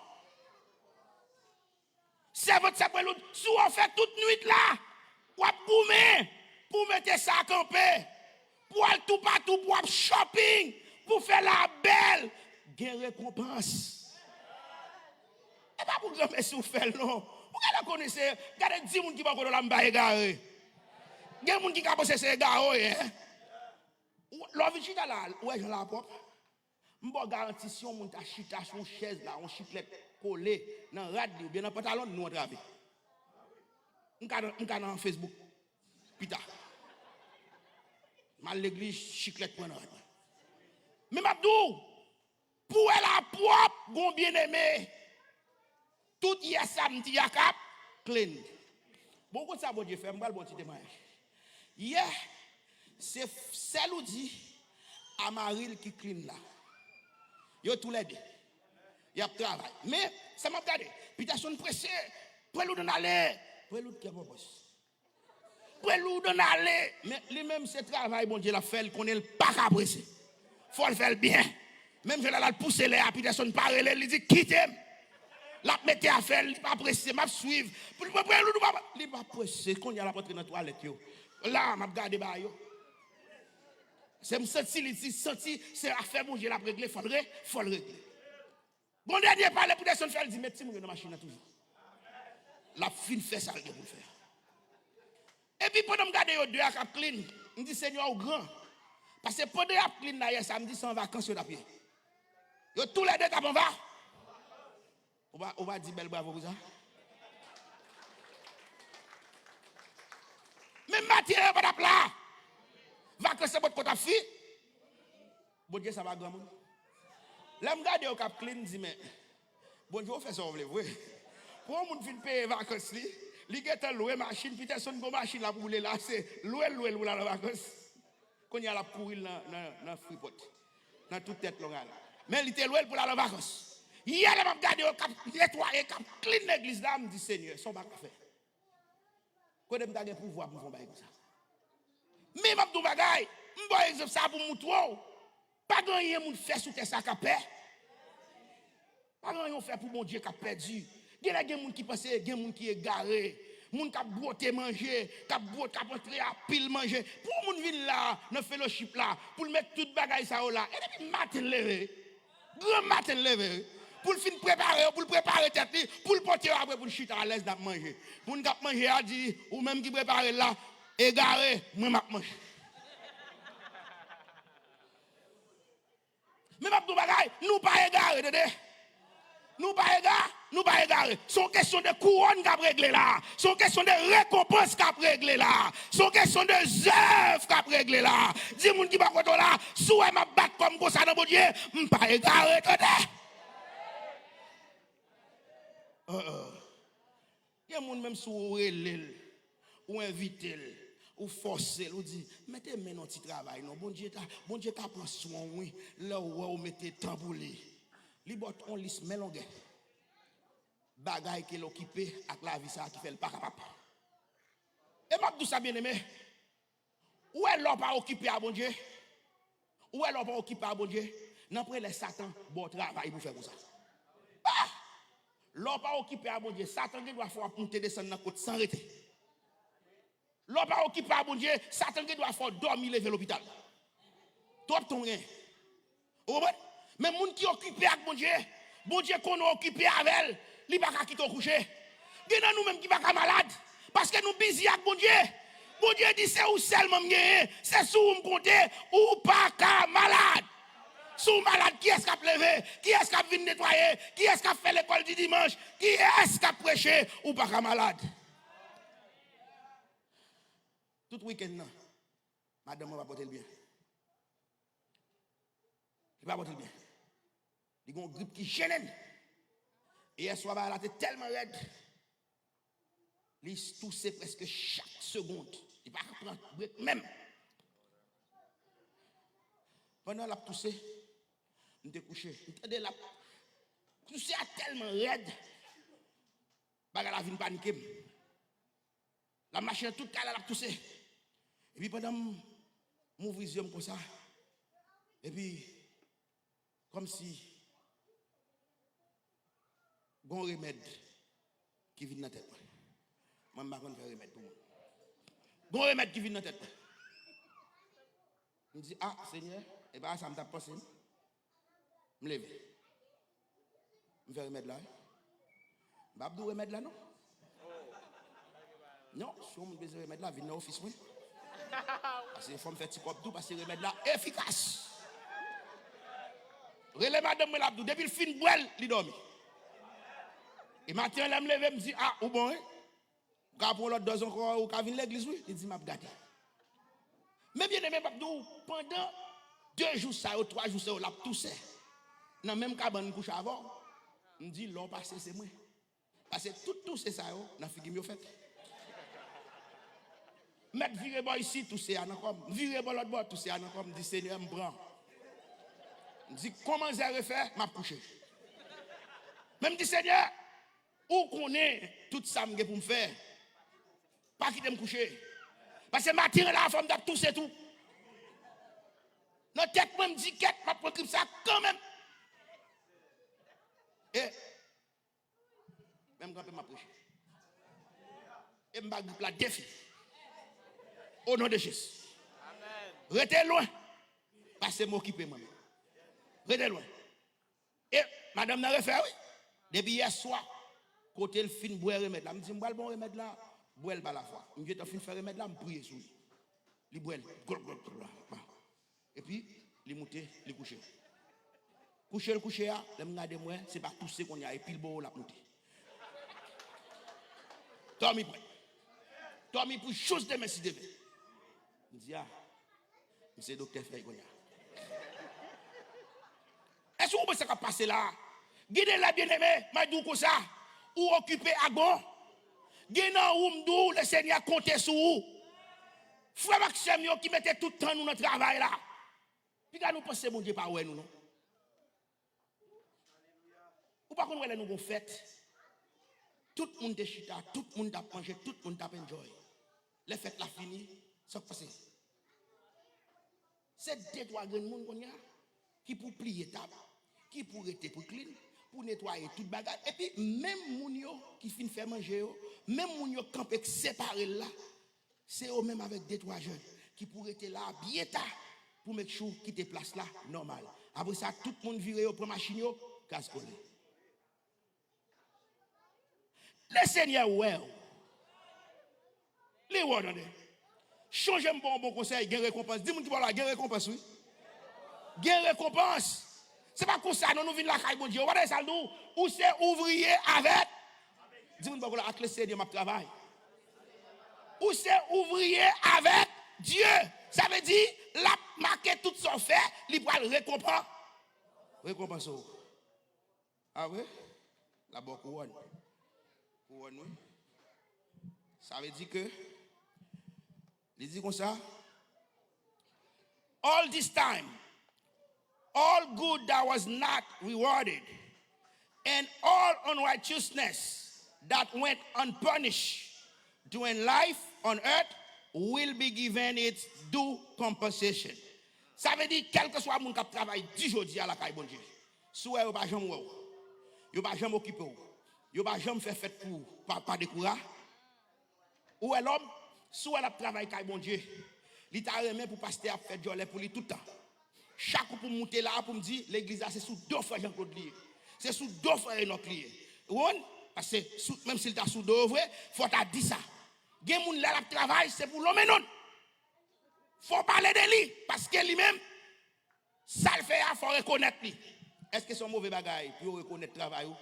Sèvant, sè Preloud, si w fè tout nwit la, w ap goumen pou w mete sa kanpe, pou w al toupatou, pou w ap shopping, pou w fè la bèl, gen rekonpans. E pa pou granmesi w fè l non. Ou genlè konnen se, gade di moun ki bò kote w la, m pa egare. Gen moun ki ka panse se egare w ye. Ou, lè w vin chita la, ou wè jan la pwòp. M ba w garanti, si yon moun ta chita sou yon chèz la, yon chiklèt kole nan rad li oubyen nan pantalon l, nou antrave. M ka nan, m ka nan Facebook pita. M al legliz, chiklèt pran nan rad mwen. Men m ap di w, pou w wè la pwòp, gon byeneme. Tout yè samdi a k ap clean. Bon, w konn sa Bondye fè, m pral ba w ti temwayaj. Yè, se f-, sè Loudy a mari l ki clean la. Yo toulède. Y ap travay. Men, sa m ap gade, Peterson prese, Preloud ann ale. Preloud kè pwopòs. Preloud ann ale. Men li menm se travay Bondye l ap fè, li konnen l pa ka prese. Fò l fè l byen. Menm jan lè l al pouse lè a, Peterson pa rele l, li di, "Kite m." L ap mete afè l, li pa prese, m ap swiv. Pou, pou, Preloud ou pa, li pa prese, kounye a l ap antre nan twalèt yo. La, m ap gade bagay yo. Se m santi, li di, santi, se afè Bondye l ap regle, fò l re-, fò l regle. Gon dènye pale Peterson fè, l di, "Met timoun yo nan machin nan toujou." L ap fin fè sa l gen pou l fè a. Epi pandan m gade yo de a k ap clean, m di, "Senyè, ou gran." Paske pandan y ap clean la yè samdi, se an vakans yo t ap ye. Yo toulède t ap anva. Ou pa, ou pa di bèl bravo pou sa? Menm maten an, yo pa t ap la. Vakans nan potko t ap fin. Bondye sa pa granmoun. Lè m gade yo k ap clean, m di, "Men, Bondye, w fè sa w vle vre." Pou yon moun fin peye vakans li, li gentan lwe machin, Peterson gon machin l ap woule la, se lwe l, lwe l pou l al an vakans. Kounye a l ap kouri l nan, nan, nan Freeport, nan tout tèt Long Island. Men li te lwe l pou l al an vakans. Yè lè m ap gade yo k ap netwaye, k ap clean legliz la, m di, "Senyè, sa w pa ka fè." Kote m ta gen pouvwa pou m fè yon bagay konsa? Men m ap di w bagay, M ba w egzanp sa pou m moutre w. Pa gen anyen moun fè sou tè sa k ap pè. Pa gen anyen w fè pou Bondye k ap pèdi. Genlè gen moun ki panse, gen moun ki egare. Moun k ap bwote manje, k ap bwote, k ap antre a pil manje. Pou yon moun vin la, nan fellowship la, pou l met tout bagay sa yo la. E depi maten l leve, gran maten l leve, wi. Pou l fin prepare yo, pou l prepare tèt li, pou l pote yo apre pou l chita alèz n ap manje. Moun k ap manje a di, ou menm ki prepare l la, egare, mwen m ap manje. Men m ap di w bagay, nou pa egare, tande. Nou pa ega, nou pa egare. Se yon kesyon de kouwòn k ap regle la a. Se yon kesyon de rekonpans k ap regle la a. Se yon kesyon de zèv k ap regle la a. Di moun ki bò kote w la, si w wè m ap bat kò m konsa nan Bondye, m pa egare, tande. Uh-uh. Gen moun menm si w rele l, ou envite l, ou fòse l, ou di, mete men nan yon ti travay non, Bondye ta, Bondye ka pran swen w wi, lè w wè w mete tan pou li. Li ba w yon lis men longè bagay ke l okipe ak lavi sa a ki fè l pa kapab. E m ap di w sa, byeneme, ou wè lè w pa okipe a Bondye, ou wè lè w pa okipe a Bondye, nan prelè Satan ba w travay pou fè konsa. Ah! Lè w pa okipe a Bondye, Satan gen dwa fè w ap moute desann nan kot san rete. Lè w pa okipe a Bondye, Satan gen dwa fè w dòmi leve lopital. Twòp tan w gen. Ou konprann? Men moun ki okipe ak Bondye, Bondye konnen w okipe avè l, li pa ka kite w kouche. Gen nan nou menm ki pa ka malad, paske nou bizi ak Bondye. Bondye di, se ou sèlman m genyen, se sou ou m konte, ou pa ka malad. Si w malad, kiyès k ap leve? Kiyès k ap vin netwaye? Kiyès k ap fè lekòl di dimanch? Kiyès k ap preche? Ou pa ka malad. Tout wikenn nan, madanm mwen pa pote l byen. Li pa pote l byen. Li gen yon grip ki jennen l. E yèswa bagay la te tèlman rèd, li touse prèske chak segond. Li pa ka pran brek menm. Pandan l ap touse, m te kouche. M tande l ap touse a tèlman rèd, bagay la vin panike m. L ap mache nan tout kay la, l ap touse. Epi pandan m, m ouvri zye m konsa, epi kòmsi gon remèd ki vin nan tèt mwen. Mwen, m pa konn fè remèd pou moun. Gon remèd ki vin nan tèt mwen. M di, a, Senyè, e pa sa m t ap panse, non. M leve. M fè remèd la, wi. M p ap di w remèd la, non. Non, si yon moun bezwen remèd la, vin nan ofis mwen. Paske fò m fè ti kòb tou, paske remèd la efikas. Rele madanm mwen, l ap di w, depi l fin bwè l, li dòmi. E maten an, lè m leve, m di, a, ou bon, wi. Ou ka pran lòt dòz ankò, ou ka vin legliz, wi. Li di, m ap gade. Men byeneme, m ap di w, pandan de jou sa yo, twa jou sa yo, l ap touse. Nan menm kabann m kouche avè w. M di, lè w pase, se mwen. Paske tout touse sa yo, nan figi m yo fèt. M mèt vire bò isit, touse a nan kò m. M vire bò lòt bò, touse a nan kò m. M di, Senyè, m pran. M di, kòman zè refè, m ap kouche. Men m di, Senyè, ou konnen tout sa m gen pou m fè. Pa kite m kouche. Paske maten an la, fò m t ap touse tou. Nan tèt mwen, m di, kèt, m ap pran grip sa kanmenm. E, men m kanpe, m ap preche. E m ba grip la defi. O non de Jezi. Rete lwen. Paske m okipe mwen menm. Rete lwen. E madanm nan refè, wi. Depi yèswa, kote l fin bwè remèd la, m di, m pral ba w remèd la, bwè l pa lafwa. M gentan fin fè remèd la, m priye sou li. Li bwè l, glòp, glòp, glòp, glòp. Epi, li moute, li kouche. Kouche l kouche a, lè m gade m wè, se pa touse kounye a, e pil bò l ap moute. Dòmi pran. Dòmi pou jous demen si Dye vle. M di, a, m se doktè fèy kounye a. Èske w konprann sa k ap pase la a? Gen de lè, byeneme, m a di w konsa, ou okipe ak bon. Gen nan ou, m di w, Lesenyè konte sou ou. Frè m ak sè m yo ki mete tout tan nou nan travay la. Piga nou panse Bondye pa wè nou, non. Ou pa konn wè lè nou gon fèt, tout moun te chita, tout moun t ap manje, tout moun t ap enjoy. Lè fèt la fini, sa k pase? Se de twa grenn moun kounye a ki pou pliye tab, ki pou rete pou klin, pou netwaye tout bagay. Epi menm moun yo ki fin fè manje yo, menm moun yo k kanpe k separe l la, se yo menm avèk de twa jèn ki pou rete la a byen ta pou make sure kite plas la nòmal. Apre sa, tout moun vire yo pran machin yo, gaz kole. Lesenyè wè w. Li wè w, tande. Chonje m ba w yon bon konsèy, gen rekonpans. Di moun ki bò w la, gen rekonpans, wi. Gen rekonpans. Se pa konsa, non, nou vin lakay Bondye. Ou pa tande sa l di w? Ou se ouvriye avèk. Di moun bò w la, ak Lesenyè m ap travay. Ou se ouvriye avèk Dye. Sa vle di, l ap make tout sa w fè, li pral rekonpan-, rekonpanse w. A vre? L ap ba w kouwòn. Kouwòn, wi. Sa vle di ke, li di konsa, all this time, all good that was not rewarded, and all unrighteousness that went unpunished during life on earth will be given its due compensation. Sa vle di, kèlkeswa moun k ap travay di jodi a lakay Bondye, si w wè yo pa janm wè w, yo pa janm okipe w, yo pa janm fè fèt pou ou, pa, pa dekoura-, ou wè lòm, si w wè l ap travay kay Bondye, li ta renmen pou pastè ap fè djòlè pou li tout tan. Chak kou pou m moute la a, pou m di, legliz la se sou do frè Jean Claude li ye. Se sou do frè Enoch li ye. Ou konprann? Paske sou, menm si l ta sou do yo vre, fò w ta di sa. Gen moun lè l ap travay, se pou lonmen non l. Fò w pale de li, paske li menm, sa l fè a, fò w rekonèt li. Èske se yon move bagay pou yo rekonèt travay ou?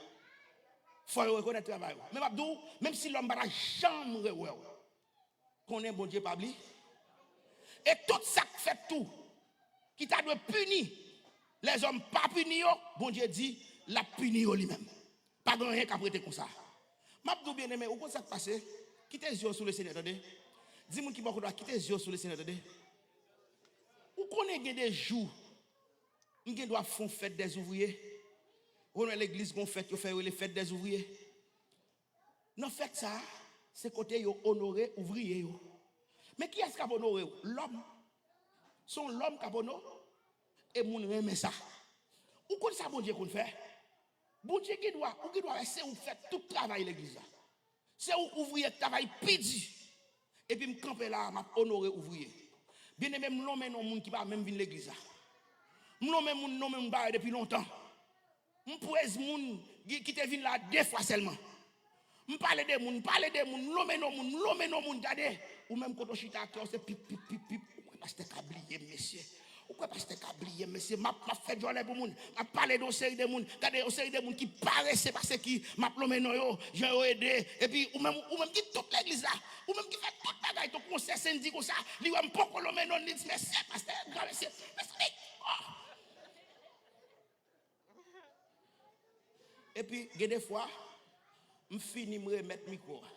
Fò yo rekonèt travay ou. Men m ap di w, menm si lòm pa ta janm rewè w, konnen Bondye pa bliye. E tout sa k fèt tou, ki ta dwe pini, lèzòm pa pini yo, Bondye di l ap pini yo li menm. Pa gen anyen k ap rete konsa. M ap di w, byeneme, ou konn sa k pase? Kite zye w sou Lesenyè, tande. Di moun ki bò kote w la, kite zye w sou Lesenyè, tande. Ou konnen gen de jou, m gen dwa ap fè yon fèt dèzouvriye. Ou konn wè legliz gen yon fèt yo fè yo rele fèt dèzouvriye. Nan fèt sa a, se kote yo onore ouvriye yo. Men kiyès k ap onore w? Lòm. Se yon lòm k ap onore w. E moun renmen sa. Ou konn sa Bondye konn fè? Bondye gen dwa, ou gen dwa wè se ou k fè tout travay legliz la. Se ou k ouvriye k travay pi di. Epi m kanpe la a, m ap onore ouvriye. Byeneme, m lonmen non moun ki pa menm vin legliz la. M lonmen moun, nonmen moun barè depi lontan. M prez moun ki, ki te vin la de fwa sèlman. M pale de moun, m pale de moun, m lonmen non moun, m lonmen non moun, gade. Ou menm kote w chita, kè w se pip, pip, pip, pip. Ou kwè pastè ka bliye m, mesye? Ou kwè pastè ka bliye m, mesye? M ap, m ap fè djòlè pou moun. M ap pale de yon seri de moun. Gade yon seri de moun ki parese pase ki m ap lonmen non yo, jan yo ede. Epi ou menm, ou menm ki tout legliz la. Ou menm ki fè tout bagay, tankou yon sè Sendy konsa. Li wè m poko lonmen non l, li di, "Mesye, pastè, gran mesye." Mezanmi, oh! Epi, gen de fwa, m fini, m remèt mikwo a.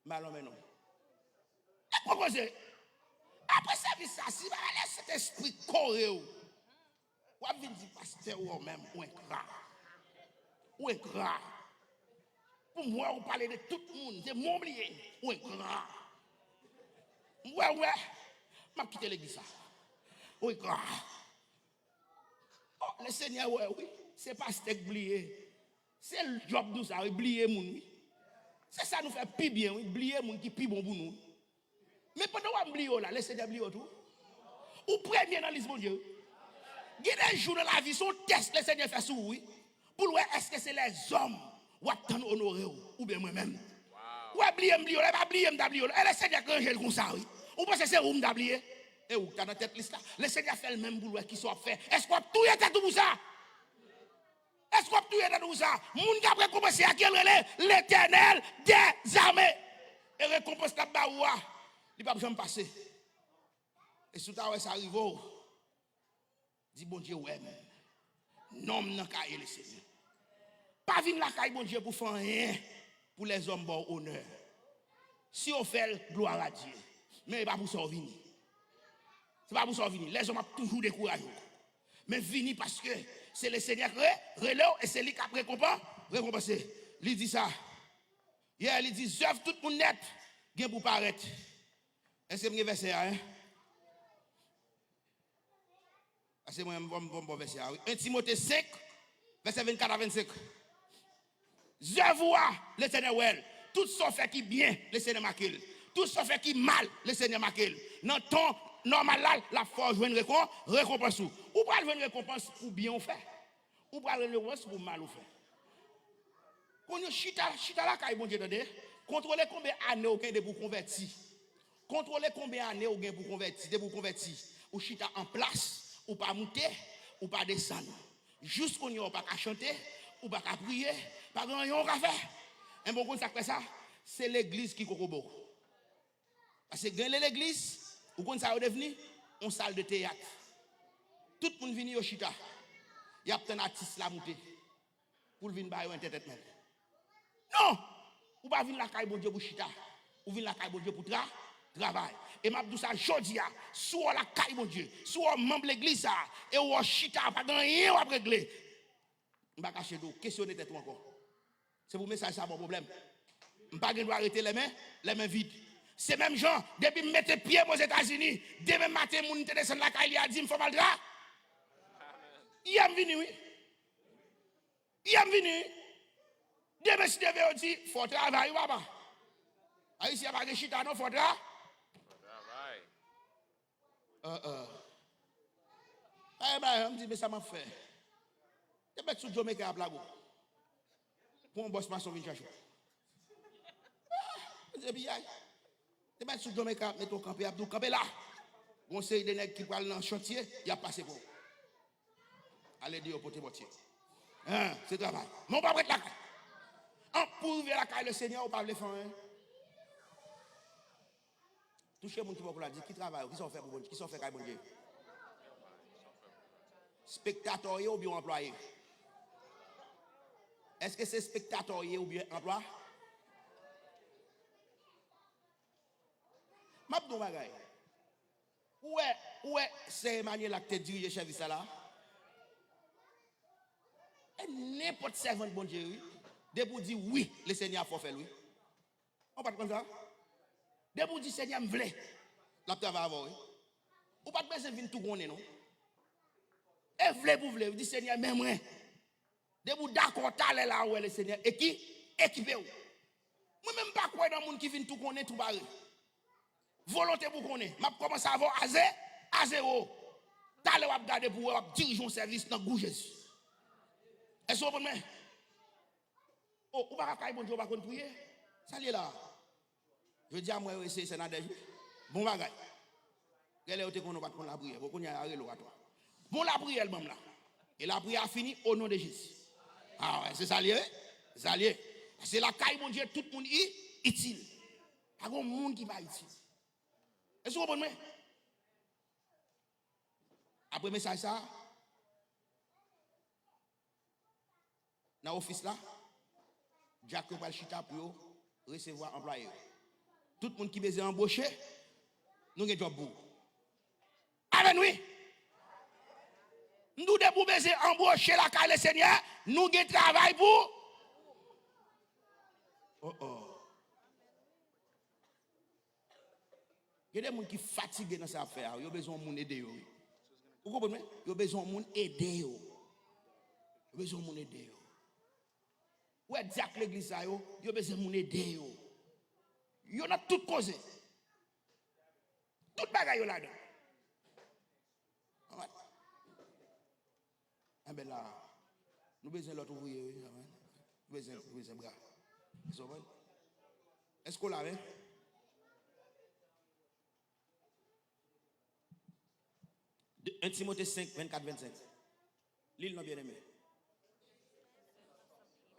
M al lonmen non. Nèg pran koze. Apre sèvis sa, si bagay la Sentespri kore w, w ap vin di, "Pastè, ou menm, ou engra. Ou engra. Pou m wè ou pale de tout moun, se mwen w bliye, ou engra." M wè, wè, m ap kite legliz sa. Ou engra. Oh, Lesenyè wè, wi. Se pastè k bliye. Se djòb nou sa, wi, bliye moun, wi. Se sa nou fè pi byen, wi, bliye moun ki pi bon pou nou. Men pandan w ap bliye w la, Lesenyè bliye w tou. Ou premye nan lis Bondye, wi. Gen de jou nan lavi, se yon tès Lesenyè fè sou ou, wi. Pou l wè èske se lèzòm w ap tann onore w, oubyen mwen menm. Ou wè bliye m bliye w la, e pa bliye m ta bliye w la. E Lesenyè k ranje l konsa, wi. Ou panse se ou m ta bliye? E ou k ta nan tèt lis la. Lesenyè fè l menm pou l wè kisa w ap fè. Èske w ap touye tèt ou pou sa? Èske w ap touye tèt ou pou sa? Moun k ap rekonpanse a, ki l rele? Letènèl dèzame. E rekonpans l ap ba ou a, li p ap janm pase. E si w ta wè sa rive w, di, "Bondye wè m. Non m nan kaye Lesenyè." Pa vin lakay Bondye pou fè anyen pou lèzòm ba w onè. Si yo fè l, gloire à Dieu. Men e pa pou sa w vini. Se pa pou sa w vini. Lèzòm ap toujou dekouraje w. Men vini paske se Lesenyè k re-, rele w e se li k ap rekonpan-, rekonpanse. Li di sa. Yè, li di, "Zèv tout moun nèt gen pou parèt." Èske m gen vèsè a, en? Pase mwen, m bon, bon, bon vèsè a, wi. En Timote senk, vèsè vennkat a vennsenk. Zèv ou a, Letènèl wè l. Tout sa w fè ki byen, Lesenyè make l. Tout sa w fè ki mal, Lesenyè make l. Nan tan nòmal la, l ap fè w jwenn rekon-, rekonpans ou. Ou pral jwenn rekonpans pou byen w fè. Ou pral jwenn rekonpans pou mal ou fè. Kounye a chita, chita lakay Bondye, tande. Kontwole konbyen ane w gen depi w konvèti. Kontwole konbyen ane w gen pou konvèti, depi w konvèti. Ou chita an plas, ou pa moute, ou pa desann. Jis kounye a w pa ka chante, ou pa ka priye, pa gen anyen w ka fè. Enben, w konn sa k fè sa? Se legliz ki kokobo. Paske gen de legliz, ou konn sa yo devni? Yon sal de teyat. Tout moun vini, yo chita. Y ap tann atis la moute pou l vin ba yo entertainment. Non! Ou pa vin lakay Bondye pou chita. Ou vin lakay Bondye pou tra-, travay. E m ap di w sa jodi a, si w lakay Bondye, si w manm legliz sa a, e w chita, pa gen anyen w ap regle. M pa kache di w, kesyone tèt ou ankò. Se pou mesaj sa ba w pwoblèm. M pa gen dwa rete lèmen, lèmen vid. Se menm jan, depi m mete pye m Ozetazini, demen maten moun te desann lakay li a di m fò m al tra-, yè m vini, wi. Yè m vini, wi. Demen si Dye vle yo di fò w travay, wi, papa. Ayisyen pa gen chita, non, fò w tra-, travay. Uh, uh. Ay, bay, m di, men sa m ap fè. Te mèt sou Jamaica ap lago. Pou yon bòs mason vin chache w. Ah, m di, piyay. Te mèt sou Jamaica ap mete w kanpe, ap di w kanpe la. Gon seri de nèg ki pral nan chantye, y ap pase pou w. Ale deyò pote bòt yo. Hein, se travay. Men w p ap ret lakay. An, pou w rive lakay Lesenyè, ou pa vle fè anyen. Touche moun ki bò kote w la, di, ki travay ou, ki sa w fè pou Bondye, ki sa w fè kay Bondye? Spektatè w ye oubyen w anplwaye? Èske se spektatè w ye oubyen anplwa-, M ap di w yon bagay. Ou wè, ou wè sè Emmanuela ki te dirije sèvis la la? E nenpòt sèvant Bondye, wi. Depi w di wi, Lesenyè ap fè w fè l, wi. Ou pa t konn sa? Depi w di, Senyè, m vle, l ap travay avè w, wi. Ou pa t bezwen vin tou konnen, non. E vle pou vle, di, Senyè, men mwen. Depi w dakò, talè la, ou wè Lesenyè eki-, ekipe w. Mwen menm, m pa kwè nan moun ki vin tou konnen, tou bare. Volonte pou konnen. M ap kòmanse avè w a ze-, a zewo. Talè w ap gade pou wè w ap dirije yon sèvis nan gou Jezi. Èske w konprann mwen? O, ou pa ka kay Bondye, ou pa konn priye? Sa l ye la a? Jodi a, m wè yo eseye sè Nadège, wi. Bon bagay. Genlè yo te konnen w pa t konn lapriyè. Bon, kounye a, yo rele w atò. Bon lapriyè l ban m la. E lapriyè a fini, o non de Jezi. A, wè, se sa l ye, wi. Se sa l ye. Se lakay Bondye, tout moun i-, itil. Pa gen moun ki pa itil. Èske w konprann mwen? Apre mesaj sa a, nan ofis la, dyak yo pral chita pou yo resevwa anplwaye yo. Tout moun ki bezwen anboche, nou gen djòb pou ou. Amèn, wi! M di w, depi w bezwen anboche lakay Lesenyè, nou gen travay pou ou. Oh, oh. Gen de moun ki fatige nan sa y ap fè a, yo bezwen yon moun ede yo, wi. Ou konprann mwen? Yo bezwen yon moun ede yo. Yo bezwen yon moun ede yo. Ou wè dyak legliz sa yo, yo bezwen moun ede yo. Yo nan tout koze. Tout bagay yo ladan. Alright. Enben la, nou bezwen lòt ouvriye, wi, amèn. Nou bezwen, nou bezwen bra. Èske w konprann? Èske w la, men? De, en Timote senk, vennkat, vennsenk. Li l non, byeneme.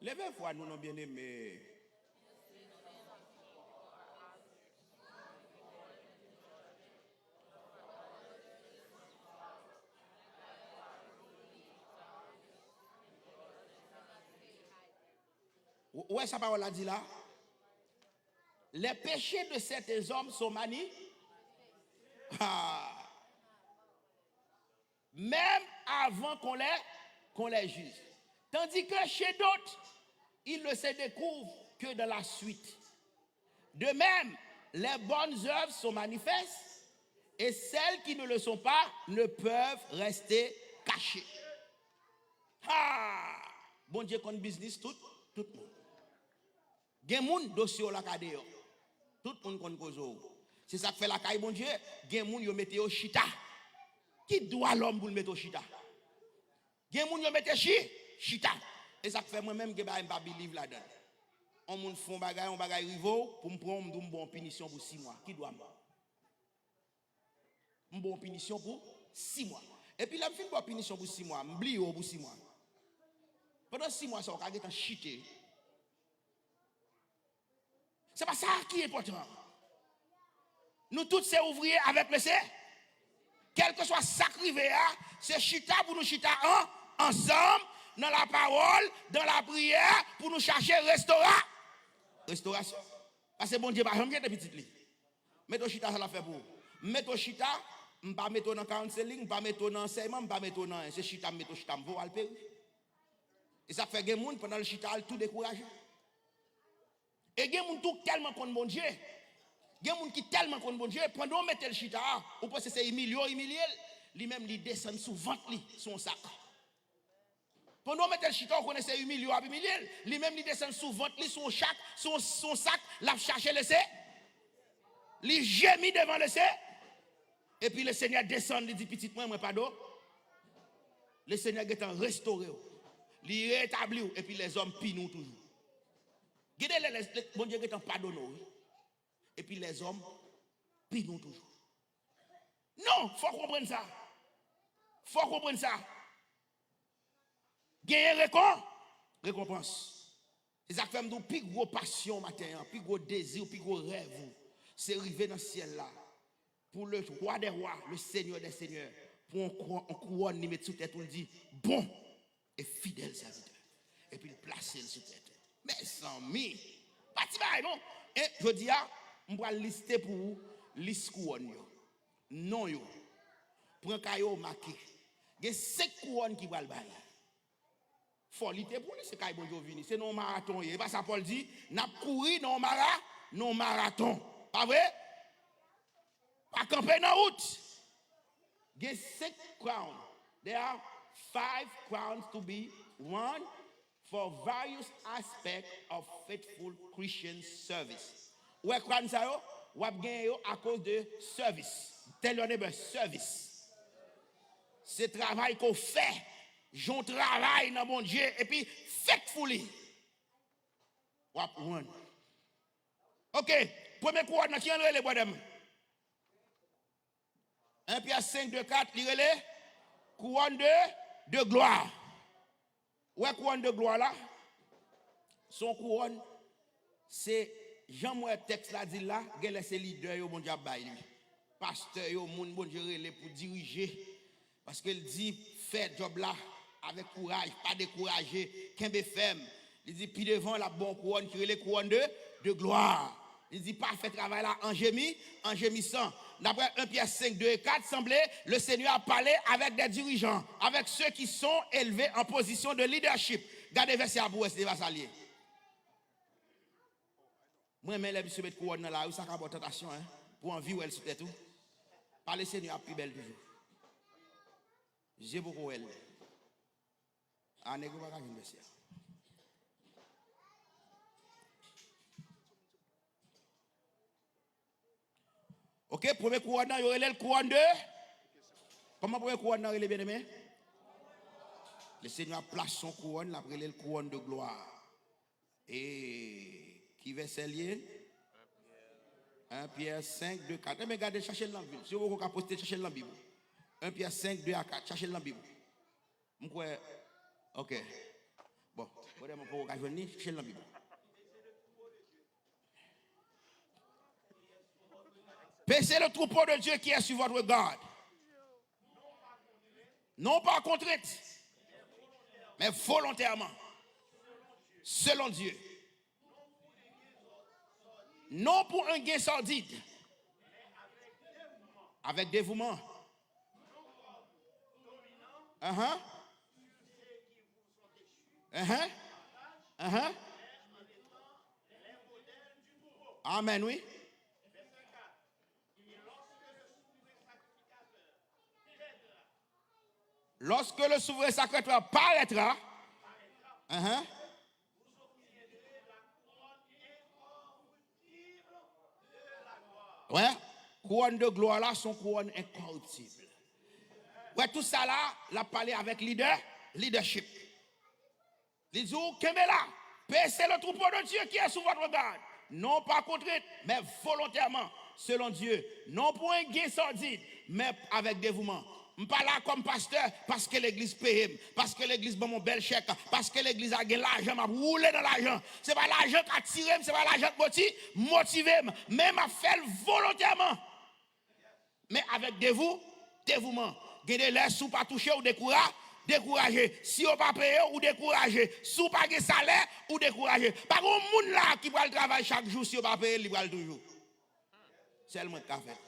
Leve vwa nou non, byeneme. Ou, ou wè sa pawòl la di la? Les péchés de certains hommes sont mani-, ah. Même avant qu'on les, qu'on les juge. Tandis que chez d'autres, ils ne se découvrent que dans la suite. De même, les bonnes œuvres sont manifestes, Et celles qui ne le sont pas ne peuvent rester cachées. Ha! Bondye konn biznis tout, tout moun. Gen moun, dosye w la ka deyò. Tout moun konn koze w. Se sa k fè lakay Bondye, gen moun yo mete yo chita. Ki dwa lòm pou l mete w chita? Gen moun yo mete chi, chita. E sa k fè mwen menm gen bagay m pa believe ladan l. On moun fè on bagay, on bagay rive w, pou m pran w, m di w m ba w pinisyon pou sis mwa. Ki dwa m? M ba w pinisyon pou sis mwa. Epi lè m fin ba w pinisyon pou sis mwa, m bliye w pou sis mwa. Pandan sis mwa sa, w ka gentan chite. Se pa sa ki enpòtan. Nou tout se ouvriye avèk Leseyè. Kèlkeswa sa k rive a, se chita pou nou chita an, ansanm, nan lapawòl, nan lapriyè, pou nou chache restora, restorasyon. Paske Bondye pa janm jete pitit li. Mete w chita, sa l ap fè pou ou. M mete w chita, m pa mete w nan counseling, m pa mete w nan ansèyman, m pa mete w nan anyen. Se chita m mete w chita, m voye w al peri. E sa k fè gen moun, pandan l chita, l tou dekouraje. E gen moun tou k tèlman konn Bondye. Gen moun ki tèlman konn Bondye, pandan w mete l chita a, ou panse se imilye w imilye l, li menm li desann sou vant li, sou yon sak. Pandan w mete l chita, ou konnen se imilye w ap imilye l, li menm li desann sou vant li, sou yon chak, sou yon, sou yon sak, l ap chache Leseyè. Li jemi devan Leseyè. Epi Lesenyè desann, li di, pitit mwen, mwen padone w. Lesenyè gentan restore w. Li retabli w, epi lèzòm pini w toujou. Gen de lè, lè, lè Bondye gentan padone w, wi. Epi lèzòm pini w toujou. Non, fò w konprann sa. Fò w konprann sa. Genyen rekon-, rekonpans. Se sa k fè m di w, pi gwo pasyon w maten an, pi gwo dezi w, pi gwo rèv ou, se rive nan syèl la. Pou le Roi des rois, le Seigneur des seigneurs, pou yon kou-, yon kouwòn li met sou tèt ou, li di, bon et fidèle serviteur. Epi l plase l sou tèt ou. Mezanmi, pa ti bagay non. E jodi a, m pral liste pou ou lis kouwòn yo. Non yo. Pran kaye w, make. Gen senk kouwòn ki pral bay. Fò lite pou li, se kay Bondye w vini. Se nan yon maraton ye. E pa sa Pòl di, n ap kouri nan yon mara-, nan yon maraton. Pa vre? Pa kanpe nan wout. Gen senk crown. There are five crowns to be won for various aspects of faithful Christian service. Ou wè crown sa yo? W ap genyen yo akoz de service. Tell your neighbor, service. Se travay ke w fè. Jan w travay nan Bondye, epi faithfully, w ap win. Ok, premye kouwòn nan, ki jan l rele, brother m? En Pyè senk, de, kat, li rele couronne de, de gloire. Ou wè couronne de gloire la? Se yon kouwòn, se, jan m wè tèks la di l la, genlè se lidè yo Bondye ap bay li. Pastè yo, moun Bondye rele pou dirije. Paske l di, fè djòb la avèk kouraj, pa dekouraje, kenbe fèm. Li di, pi devan, l ap ba w yon kouwòn ki rele couronne de, de gloire. Li di, pa fè travay la an jemi, an jemisan. Daprè en Pyè senk, de e kat, sanble, le Seigneur ap pale avec des dirigeants, avec ceux qui sont élevés en position de leadership. Gade vèsè a pou w wè si se pa sa l ye. Mwen renmen lè misye met kouwòn nan lari, sa ka ba w tantasyon, en, pou w anvi wè l sou tèt ou. Pale Senyè a pi bèl toujou. Je poko wè l. A, nèg yo pa ka jwenn vèsè a. Ok, premye kouwòn nan, yo rele l kouwòn de. Kòman premye kouwòn nan rele, byeneme? Le Senyè ap plase yon kouwòn, l ap rele l kouwòn de glwa. E ki vèsè l ye? En Pyè senk, de, kat. Enben, gade, chache l nan Bib. Si w poko ka poste, chache l nan Bib ou. En Pyè senk, de a kat. Chache l nan Bib ou. M kwè, ok. Bon, brother m poko ka jwenn li, chache l nan Bib ou. Paissez le troupeau de Dieu qui est sur votre garde. Non par contrainte, mais volontairement, selon Dieu. Non pour un gain sordide, avec dévouement. Uh-huh. Uh-huh. Uh-huh. Amen, wi. Et lorsque je souffrirai Lorsque le souverain sacrificateur paraîtra, hein, ouais, kouwòn de glwa la, se yon kouwòn enkoriptib. Ouais, tout sa la, l ap pale avèk lidè, leadership. Li di w, kenbe la, paissez le troupeau de Dieu qui est sous votre garde, non pas contrainte, mais volontairement, selon Dieu, non pou en gain sordide, men avèk devouman. M pa la kòm pastè paske legliz peye m, paske legliz ban m yon bèl chèk, paske legliz la gen lajan, m ap woule nan lajan. Se pa lajan k atire m, se pa lajan k moti-, motive m, men m ap fè l volontèman. Men avèk devou, devouman. Gen de lè, si w pa touche, ou dekoura-, dekouraje. Si yo pa peye w, ou dekouraje. Si w pa gen salè, ou dekouraje. Pa gen yon moun la ki pral travay chak jou, si yo pa peye l, li pral toujou. Sèl mwen k ka fè l.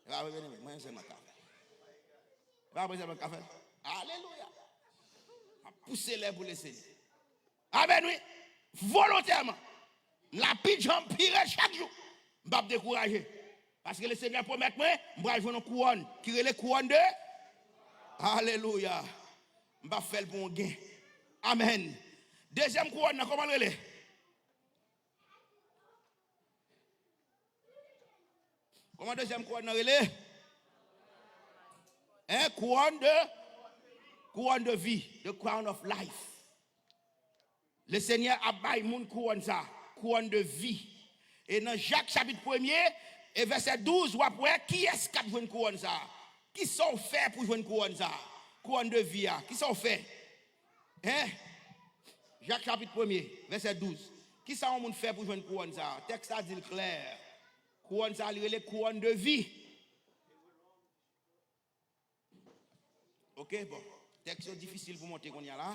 E pa vre, byeneme? Mwen menm sèlman k ka fè l. E pa mwen sèlman k ka fè l. Alelouya! M ap pouse lè pou Lesenyè. Amèn, wi. Volontèman. M la pi djanm, pi rèd chak jou. M p ap dekouraje. Paske Lesenyè pwomèt mwen, m pral jwenn yon kouwòn ki rele kouwòn de. Alelouya. M p ap fè l pou yon gen. Amèn. Dezyèm kouwòn nan, kòman l rele? Kòman dezyèm kouwòn nan rele? Hein, kouwòn de, kouwòn de vi, the crown of life. Lesenyè ap bay moun kouwòn sa, kouwòn de vi. E nan Jak chapit premye, e vèsè douz, w ap wè kiyès k ap jwenn kouwòn sa. Kisa w fè pou jwenn kouwòn sa? Kouwòn de vi a, kisa w fè? Hein? Jak chapit premye, vèsè douz. Kisa yon moun fè pou jwenn kouwòn sa a? Tèks la di l klè. Kouwòn sa a, li rele kouwòn de vi. Oke, bon. Tèks yo difisil pou monte kounye a la.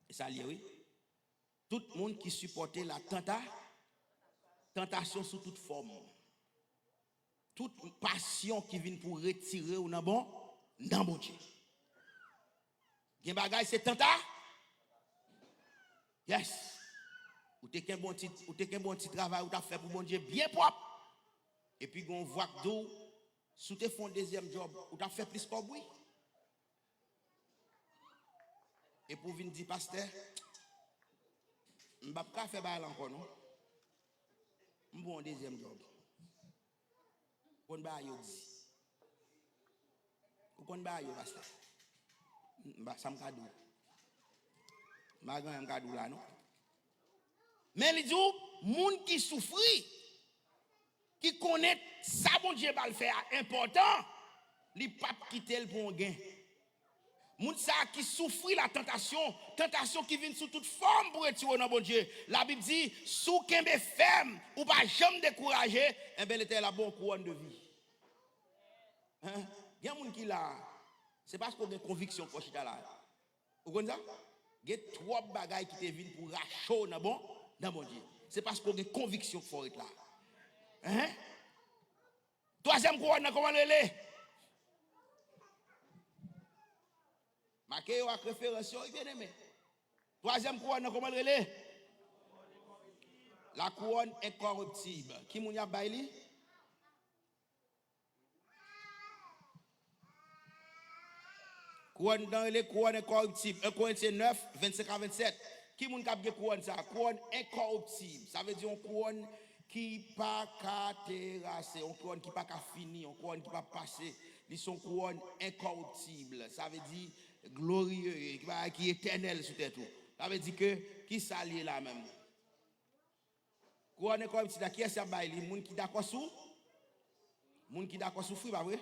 E sa l ye, wi. Tout moun ki sipòte la tanta-, tantasyon sou tout fòm. Tout pasyon ki vin pou retire w nan bon, nan Bondye. Gen bagay se tanta-, yes. Ou te kenbe yon ti, ou te kenbe yon ti travay ou t ap fè pou Bondye byen pwòp. Epi gen yon vwa k di w, si w te fè yon dezyèm djòb, ou t ap fè plis kòb, wi. Epi w vin di, pastè, m p ap ka fè bagay la ankò non. M pran yon dezyèm djòb. Ou konn bagay yo di. Ou konn bagay yo, pastè. M pa, sa m ka di w. M pa gen anyen m ka di w la non. Men li di w, moun ki soufri, ki konnen sa Bondye ba l fè a enpòtan, li p ap kite l pou yon gen. Moun sa a ki soufri la tantasyon, tantasyon ki vin sou tout fòm pou retire w nan Bondye. Labib di, si w kenbe fèm, ou pa janm dekouraje, enben Letènèl ap ba w kouwòn de vi. Hein? Gen moun ki la, se paske w gen konviksyon k fè w chita la. Ou konn sa? Gen twòp bagay ki te vin pou rache w nan bon, nan Bondye. Se paske w gen konviksyon k fè w ret la. Hein? Twazyèm kouwòn nan, kòman l rele? Make yo ak referans yo, wi, byeneme. Twazyèm kouwòn nan, kòman l rele? La couronne incorruptible. Ki moun y ap bay li? Kouwòn nan rele kouwòn enkoriptib. En Korentyen nèf, vennsenk a vennsèt. Ki moun k ap gen kouwòn sa a? Kouwòn enkoriptib. Sa vle di yon kouwòn ki pa ka terase, yon kouwòn ki pa ka fini, yon kouwòn ki pa pase. Li se yon kouwòn enkoriptib. Sa vle di glorye, ki bagay ki etènèl sou tèt ou. Sa vle di ke, ki sa l ye la menm? Kouwòn enkoriptib la, kiyès y ap bay li? Moun ki dakò sou-, moun ki dakò soufri, pa vre?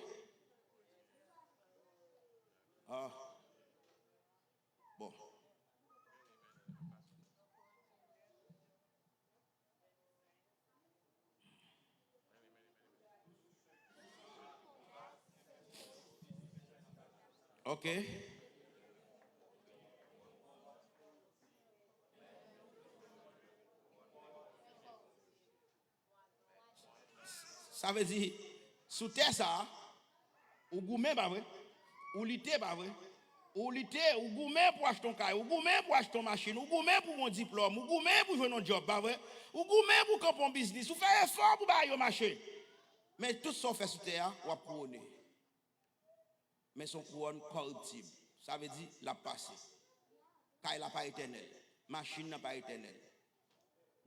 Ah. Bon. Ok. Sa vle di, sou tè sa a, ou goumen, pa vre? Ou lite, pa vre? Ou lite, ou goumen pou achte yon kay, ou goumen pou achte yon machin, ou goumen pou yon diplòm, ou goumen pou jwenn yon djòb, pa vre? Ou goumen pou kanpe yon biznis, ou fè efò pou bagay yo mache. Men tout sa w fè sou tè a, w ap kouwone. Men se yon kouwòn kòriptib. Sa vle di, l ap pase. Kay la pa etènèl. Machin nan pa etènèl.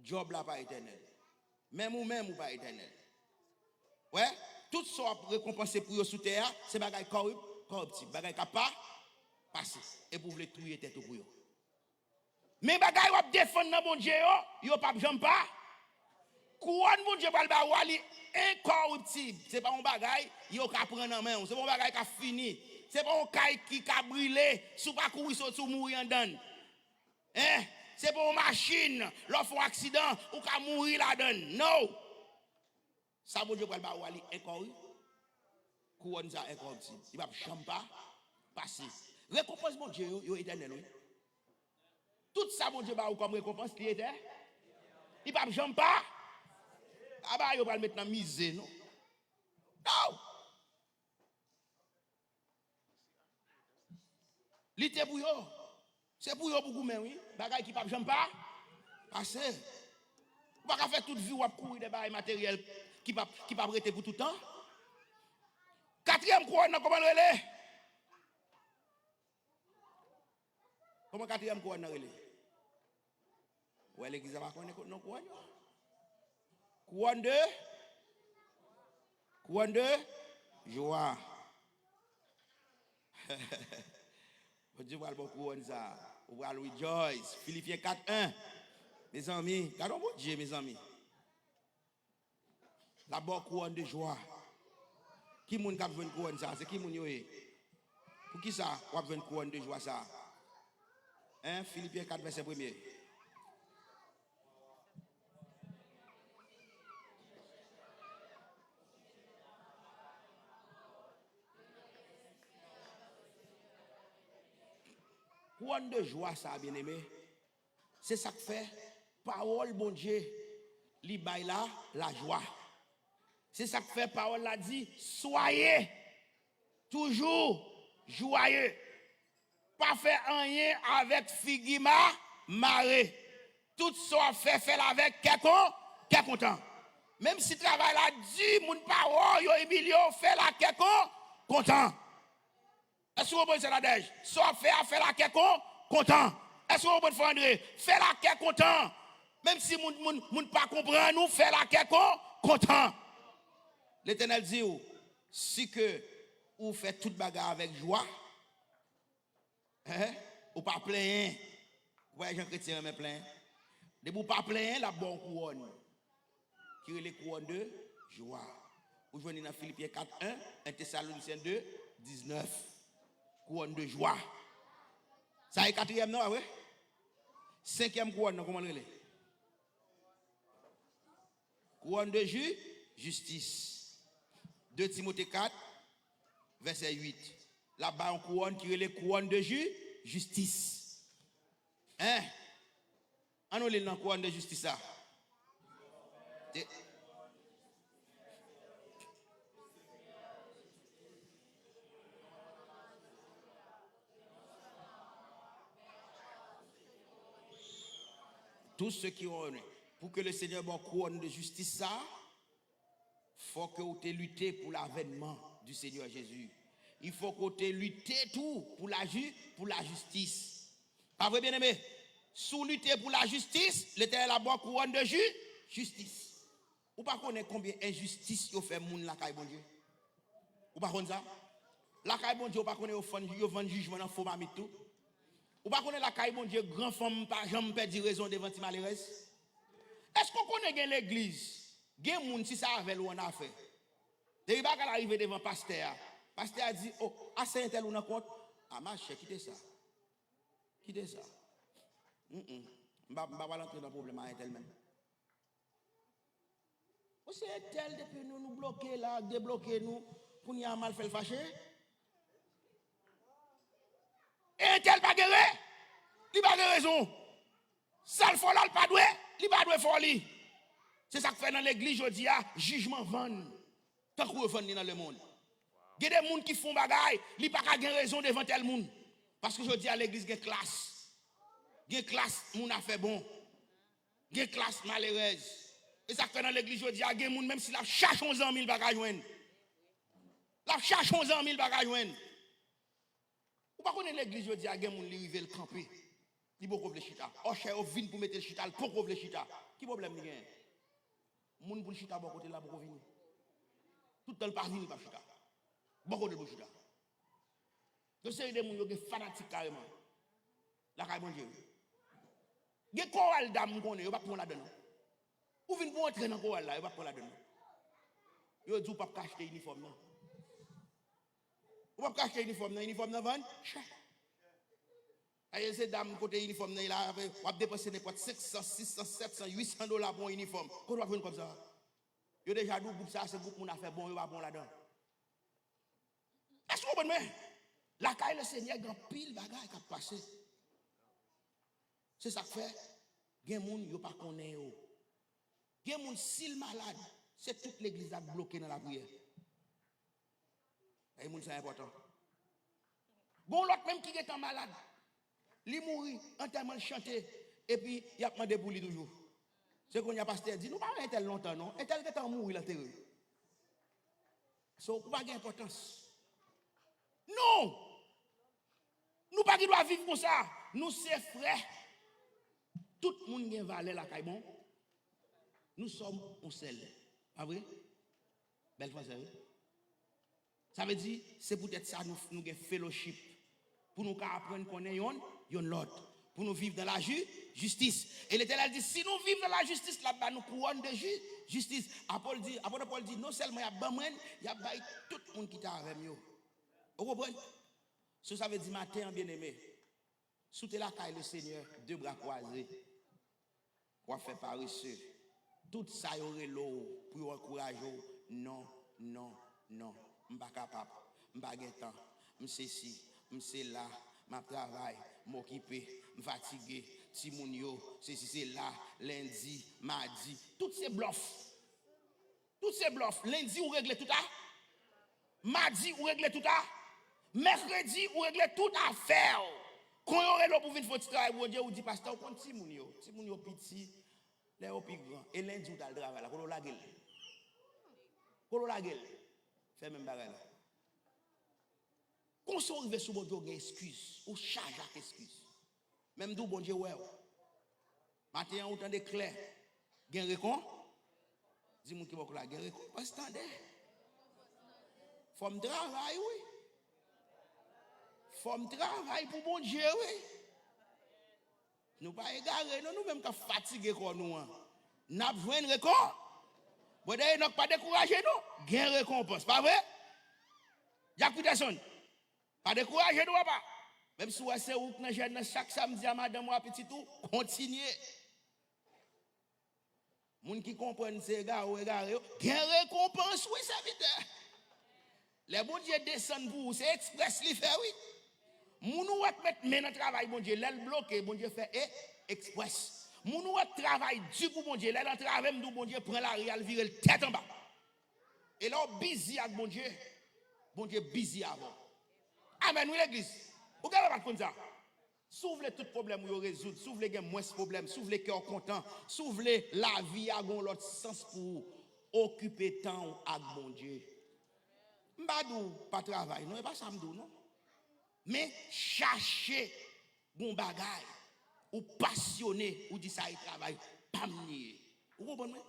Djòb la pa etènèl. Menm ou menm, ou pa etènèl. Wè, tout sa w ap rekonpanse pou yo sou tè a, se bagay kòrip-, kòriptib, bagay k ap pa pase. Epi w vle touye tèt ou pou yo. Men bagay w ap defann nan Bondye yo, yo p ap janm pa. Kouwòn Bondye pral ba ou a, li enkòriptib. Se pa yon bagay yo ka pran nan men w. Se pa yon bagay k ap fini. Se pa yon kay ki ka brile. Si w pa kouri soti, w mouri anndan l. Hein? Se pa yon machin. Lè w fè yon aksidan, ou ka mouri ladan l. No! Sa Bondye pral ba ou a, li enkòri-, kouwòn sa enkòriptib. Li p ap janm pa pase. Rekonpans Bondye yo, yo etènèl, wi. Tout sa Bondye ba ou kòm rekonpans, li etè-, li p ap janm pa. Aba yo pral met nan mize, non. No! Lite pou yo. Se pou yo pou goumen, wi. Bagay ki p ap janm pa pase. Ou pa ka fè tout vi w ap kouri dèyè bagay materyèl ki p ap, ki p ap rete pou tout tan. Katriyèm kouwòn nan, kòman l rele? Kòman katriyèm kouwòn nan rele? Ou wè legliz la pa konnen kot non kouwòn yo. Kouwòn de, kouwòn de jwa. Bondye pral ba w kouwòn sa. Ou pral rejoice. Filipyen kat en. Mezanmi, gade yon Bondye, mezanmi. L ap ba w kouwòn de jwa. Ki moun k ap jwenn kouwòn sa? Se ki moun yo ye? Poukisa w ap jwenn kouwòn de jwa sa? Hein? Filipyen kat, vèsè premye. Kouwòn de jwa sa, byeneme, se sa k fè pawòl Bondye li bay la, lajwa. Se sa k fè pawòl la di, soyez toujours joyeux. Pa fè anyen avèk figi ma-, mare. Tout sa w ap fè, fè l avèk kè kon-, kè kontan. Menm si travay la di, moun pa wè w, yo imilye w, fè l ak kè kon-, kontan. Èske w konprann sa, Nadège? Sa w ap fè a, fè l ak kè kon-, kontan. Èske w konprann, frè André? Fè l ak kè kontan. Menm si moun, moun, moun pa konprann ou, fè l ak kè kon-, kontan. Letènèl di w, si ke ou fè tout bagay avèk jwa, hein, ou pa plenyen. Ou pa wè jan kretyen renmen plenyen? Depi w pa plenyen, l ap ba w yon kouwòn ki rele kouwòn de jwa. Ou jwenn li nan Filipyen kat en, en Tesalonisyen de diznèf. Kouwòn de jwa. Sa e katriyèm nan, pa vre? Senkyèm kouwòn nan, kòman l rele? Kouwòn de ji-, jistis. De Timote kat, vèsè uit. L ap bay yon kouwòn ki rele kouwòn de ji-, jistis. Hein? An nou li l nan kouwòn de jistis la. Te- Tous ceux qui ont, pou ke le Seigneur ba w kouwòn de jistis sa, fò ke w te lite pou l'avènement du Seigneur Jésus. Il faut que w te lite tou pou la ji-, pou lajistis. Pa vre, byeneme? Si w lite pou lajistis, Letènèl ap ba w kouwòn de ji-, jistis. Ou pa konnen konbyen enjistis yo fè moun lakay Bondye? Ou pa konn sa? Lakay Bondye, ou pa konnen yo fann, yo vann jijman nan fo mamit tou? Ou pa konnen lakay Bondye, gran fanm pa janm pèdi rezon devan ti malerèz? Èske w konnen gen legliz, gen moun, si se avè l ou annafè, depi bagay la rive devan pastè a, pastè a di, "O, a se entèl ou nan kont?" A machè, kite sa. Kite sa. Mm, mm. M pa, m pa pral antre nan pwoblèm a entèl menm. Ou se entèl depi nou, nou bloke la, debloke nou, kounye a m al fè l fache. E entèl pa gen re-, li pa gen rezon. Sa l fè w la, l pa dwe, li pa dwe fè w li. Se sa k fè nan legliz jodi a, jijman vann. Tankou yo vann li nan lemonn. Gen de moun ki fè yon bagay, li pa ka gen rezon devan tèl moun. Paske jodi a legliz gen klas. Gen klas moun afè bon. Gen klas malerèz. E sa k fè nan legliz jodi a, gen moun menm si l ap chache yon zanmi, l pa ka jwenn. L ap chache yon zanmi, l pa ka jwenn. Ou pa konnen legliz jodi a, gen moun li rive, l kanpe. Li poko vle chita. Òchè yo vin pou mete l chita, l poko vle chita. Ki pwoblèm li genyen? Moun pou l chita bò kote l la poko vini. Tout tan l pa vini, l p ap chita. Bò kote l pou chita. Yon seri de moun yo gen fanatik kareman. Lakay Bondye wi. Gen koral dam m konnen, yo p ap pran w ladan l non. Ou vin pou antre nan koral la, yo p ap pran w ladan l non. Yo di w p ap ka achte inifòm nan. Ou p ap ka achte inifòm nan, inifòm nan vann chè. Aye se dam kote inifòm nan ye la, w ap depanse nenpòt senk san, sis san, sèt san, uit san dola pou yon inifòm. Kote w ap jwenn kòb sa a? Yo deja di w gwoup sa a se gwoup moun afè bon, yo pa pran w ladan. Èske w konprann mwen? Lakay Lesenyè gen anpil bagay k ap pase. Se sa k fè gen moun yo pa konnen yo. Gen moun si l malad, se tout legliz la k bloke nan lapriyè. Ay moun sa enpòtan. Gon lòt menm ki gentan malad. Li mouri, antèman l chante, epi y ap mande pou li toujou. Se kounye a pastè di, nou pa wè entèl lontan non, entèl gentan mouri l antere l. So, ou pa gen enpòtans. Non! Nou pa gen dwa viv konsa. Nou se frè. Tout moun gen valè lakay bon. Nous sommes un seul. Pa vre? Bèl fransè, wi. Sa vle di, se poutèt sa nou, nou gen fellowship. Pou nou ka aprann konnen yonn, yonn lòt. Pou nou viv dans la ju, justice. E Letènèl di, si nou viv dans la justice, l ap ba nou kouwòn de ju, justice. Apòl di, apòt Pòl di, non sèlman y ap ban mwen l, y ap bay tout moun ki te avè m yo. Ou konprann? So, sa vle di maten an, byeneme, si w te lakay Lesenyè, de bra kwaze, w ap fè parese. Tout sa yo rele w pou yo ankouraje w, non, non, non. M pa kapab. M pa gen tan. M sesi. M sela. M ap travay. M okipe. M fatige. Timoun yo. Sesi sela. Lendi. Madi. Tout se blòf. Tout se blòf. Lendi, ou regle tout a. Madi, ou regle tout a. Mèkredi, ou regle tout afè w. Kon yo rele w pou vin fè yon ti travay pou Bondye, ou di pastè, ou konn timoun yo. Timoun yo piti, lè yo pi gran. E lendi, ou t al travay la. Kote w lage l? Kote w lage l? Fè menm bagay la. Konsa w rive sou Bondye, w gen eskiz. Ou chaje ak eskiz. Men m di w, Bondye wè w. Maten an, ou tande klè. Gen rekon-, di moun ki bò w la, gen rekonpans, tande. Fò m travay, wi. Fò m travay pou Bondye, wi. Nou pa egare, non, nou menm k ap fatige kò nou an. N ap jwenn rekon-, Bwè dèyè Enòk, pa dekouraje, non. Gen rekonpans, pa vre? Jack Peterson. Pa dekouraje nou, papa. Menm si w wè se ou k nan jèn nan chak samdi a, madanm ou a, pitit ou, kontinye. Moun ki konprann se egare w egare yo, gen rekonpans wi, sèvitè. Lè Bondye desann pou ou, se eksprès li fè wi. Moun ou wè k met men nan travay Bondye, lè l bloke, Bondye fè e eksprès. Moun ou wè k travay di pou Bondye, lè l antrave, m di w Bondye pran lari a, l vire l tèt anba. E lè w bizi ak Bondye, Bondye bizi avè w. Amèn wi legliz. Ou genlè pa t konn sa. Si w vle tout pwoblèm ou yo rezoud, si w vle gen mwens pwoblèm, si w vle kè w kontan, si w vle lavi a gen yon lòt sans pou ou, okipe tan w ak Bondye. M pa di w pa travay non, e pa sa m di w non. Men chache gon bagay ou pasyone, ou di sa e travay pa m li ye. Ou konprann mwen?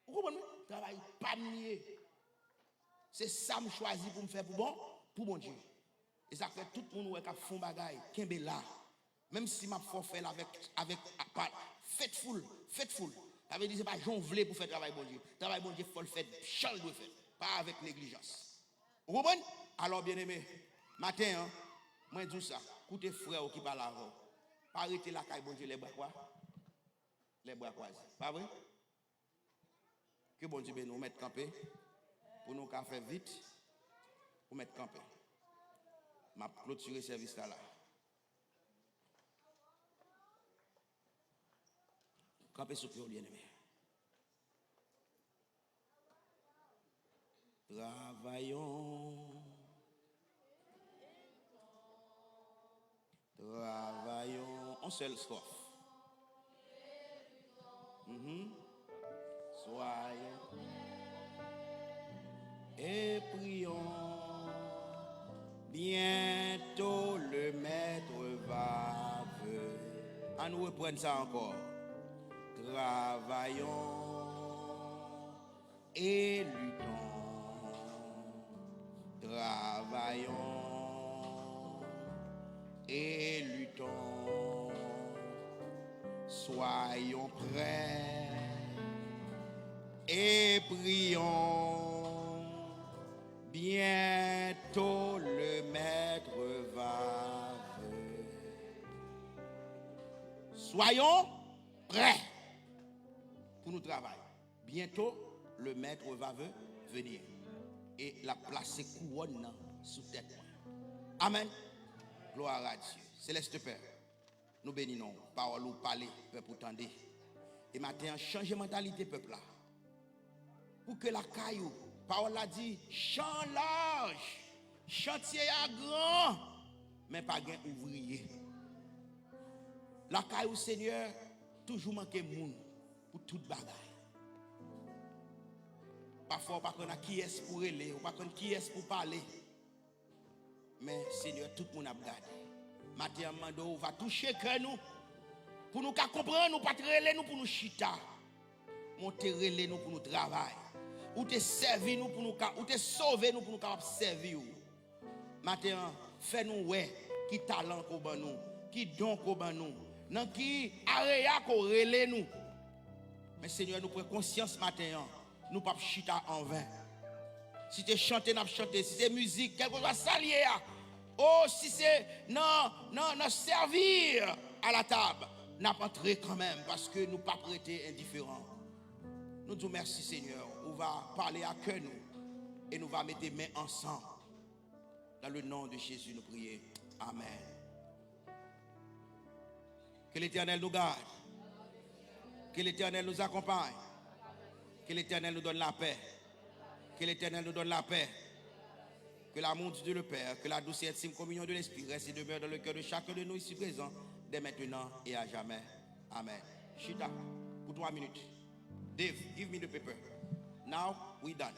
Ou konprann mwen? Travay pa m li ye. Se sa m chwazi pou m fè pou bon, pou Bondye. E sa k fè tout moun ou wè k ap fè yon bagay, kenbe la. Menm si m ap fè w fè l avèk, avèk, pa, faithful, faithful. Sa vle di se pa jan w vle pou fè travay Bondye. Travay Bondye fò l fèt jan l dwe fèt, pa avèk neglijans. Ou konprann? Alò, byeneme, maten an, mwen di w sa, koute frè w ki pale avè w. Pa rete lakay Bondye lè bra kwa, lè bra kwaze. Pa vre? Ke Bondye beni w. Ou mèt kanpe. Pou nou ka fè vit, ou mèt kanpe. M ap klotire sèvis la la. Kanpe sou pye w, byeneme. Travayon. Yon sèl strophe. Mhm. Soyons et prions, bientôt le maître va venir. Ann reprann sa ankò. Travaillons et luttons. Travaillons et luttons. Soyons prêts et prions. Bientôt le maître va venir. Soyons prêts pou nou travay. Bientôt, le maître va ve- venir. E l ap plase kouwòn nan sou tèt mwen. Amen. Gloire à Dieu. Céleste Père, nou beni non. Pawòl ou pale, pèp ou tande. E maten an, chanje mantalite pèp la. Pou ke lakay ou, pawòl la di, chan laj, chantye a gran, men pa gen ouvriye. Lakay ou, Senyè, toujou manke moun pou tout bagay. Pafwa, ou pa konn a kiyès pou rele, ou pa konn kiyès pou pale. Men, Senyè, tout moun ap gade. Maten an, m mande w, ou va touche kè nou, pou nou ka konprann, ou pa t rele nou pou nou chita. Men w te rele nou pou nou travay. Ou te sèvi nou pou nou ka, ou te sove nou pou nou kapab sèvi w. Maten an, fè nou wè ki talan ke w ban nou, ki don ke w ban nou, nan ki areya ke w rele nou. Men Senyè, nou pran konsyans maten an, nou p ap chita anven. Si se chante n ap chante, si se mizik, kèlkeswa sa l ye a, o si se nan, nan, nan sèvi a la tab, n ap antre kanmenm, paske nou p ap rete endiferan. Nou di w mèsi, Senyè, ou va pale a kè nou, e nou va mete men ansanm. Dans le nom de Jésus, nous prions. Amen. Que l'Éternel nous garde. Que l'Éternel nous accompagne. Que l'Éternel nous donne la paix. Que l'Éternel nous donne la paix. Que l'amour de Dieu le Père, que la douce et intime communion de l'Esprit reste et demeure dans le cœur de chacun de nous ici présents, dès maintenant et à jamais. Amen. Chita pour trois minutes. Dave, give me the paper. Now we done.